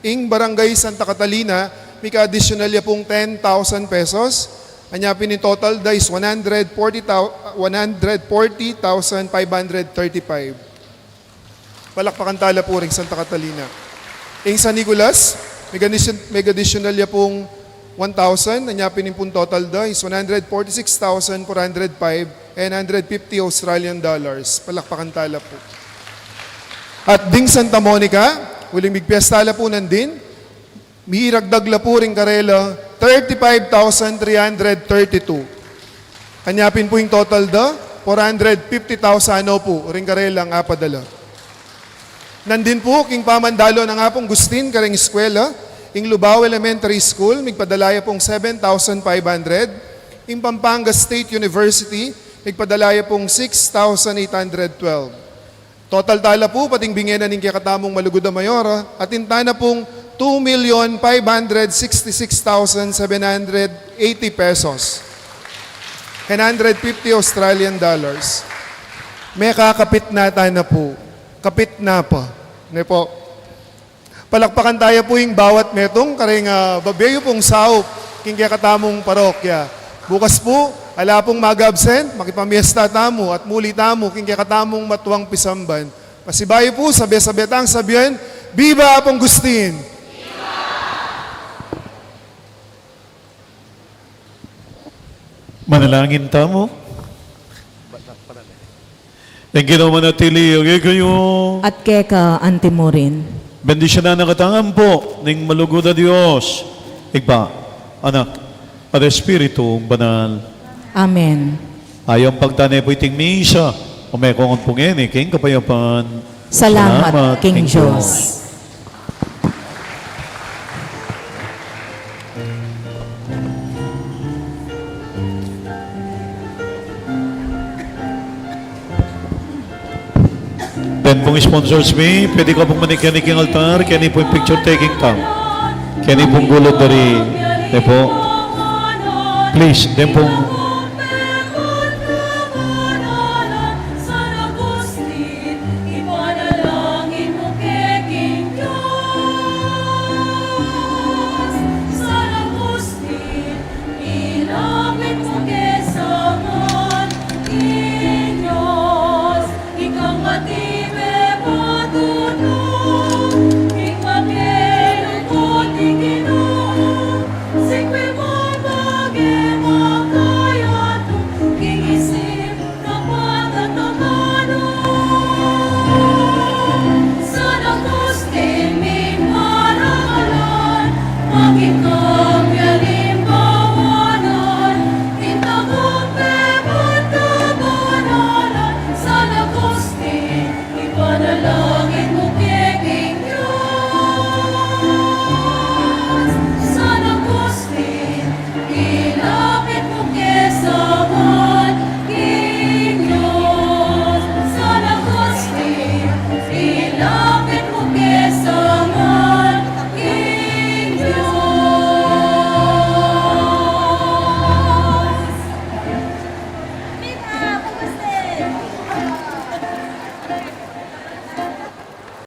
ing Barangay Santa Catalina, mika-additional ya pung ten thousand pesos. Anya pin ing total da is one hundred forty thou-, one hundred forty thousand five hundred thirty-five. Palakpakan tala pu ring Santa Catalina. Ing San Nicolas, mika-addition-, mika-additional ya pung one thousand, anya pin ing pung total da is one hundred forty-six thousand four hundred five and hundred fifty Australian dollars. Palakpakan tala pu. At ding Santa Monica, uling migpiesta la pu nandin, miragdag la pu ring karela, thirty-five thousand three hundred thirty-two. Anya pin pu ing total da, four hundred fifty thousand no pu, ring karelang apadala. Nandin pu, king pamandalo nang Apung Agustin, karing eskwela, ing Lubao Elementary School, migpadala ya pung seven thousand five hundred, ing Pampanga State University, migpadala ya pung six thousand eight hundred twelve. Total tala pu, pating binge na ning kekatamung malugud a mayor, atin tana pung two million five hundred sixty-six thousand seven hundred eighty pesos and hundred fifty Australian dollars. Mekakapit na tana pu. Kapit na pa. Ne pu. Palakpakan taya pu ing bawat metung, karing, ah, babie yu pung saup king kekatamung parokya. Bukas pu, ala pung mag-absent, makipamiesta tamu at muli tamu king kekatamung matuang pisamban. Pasibayu pu, sabe-sabe tang sabian, Viva Apung Agustin! Manalangin tamu. Ing Ginu manatili ya kekayu. At keka antimurin. Bendisyunan na katamu pu ning malugud a Dios, Ibpa, Anak, at Espiritu Banal. Amen. Ayong pagtane pu iting misa, umekongan pu ngeni king kapayapan. Salamat king Dios. Den pung sponsors mi, pwede kayu pung manikeni king altar, keni pu ing picture taking tamu. Keni pung gulud dari, ne pu. Please, den pung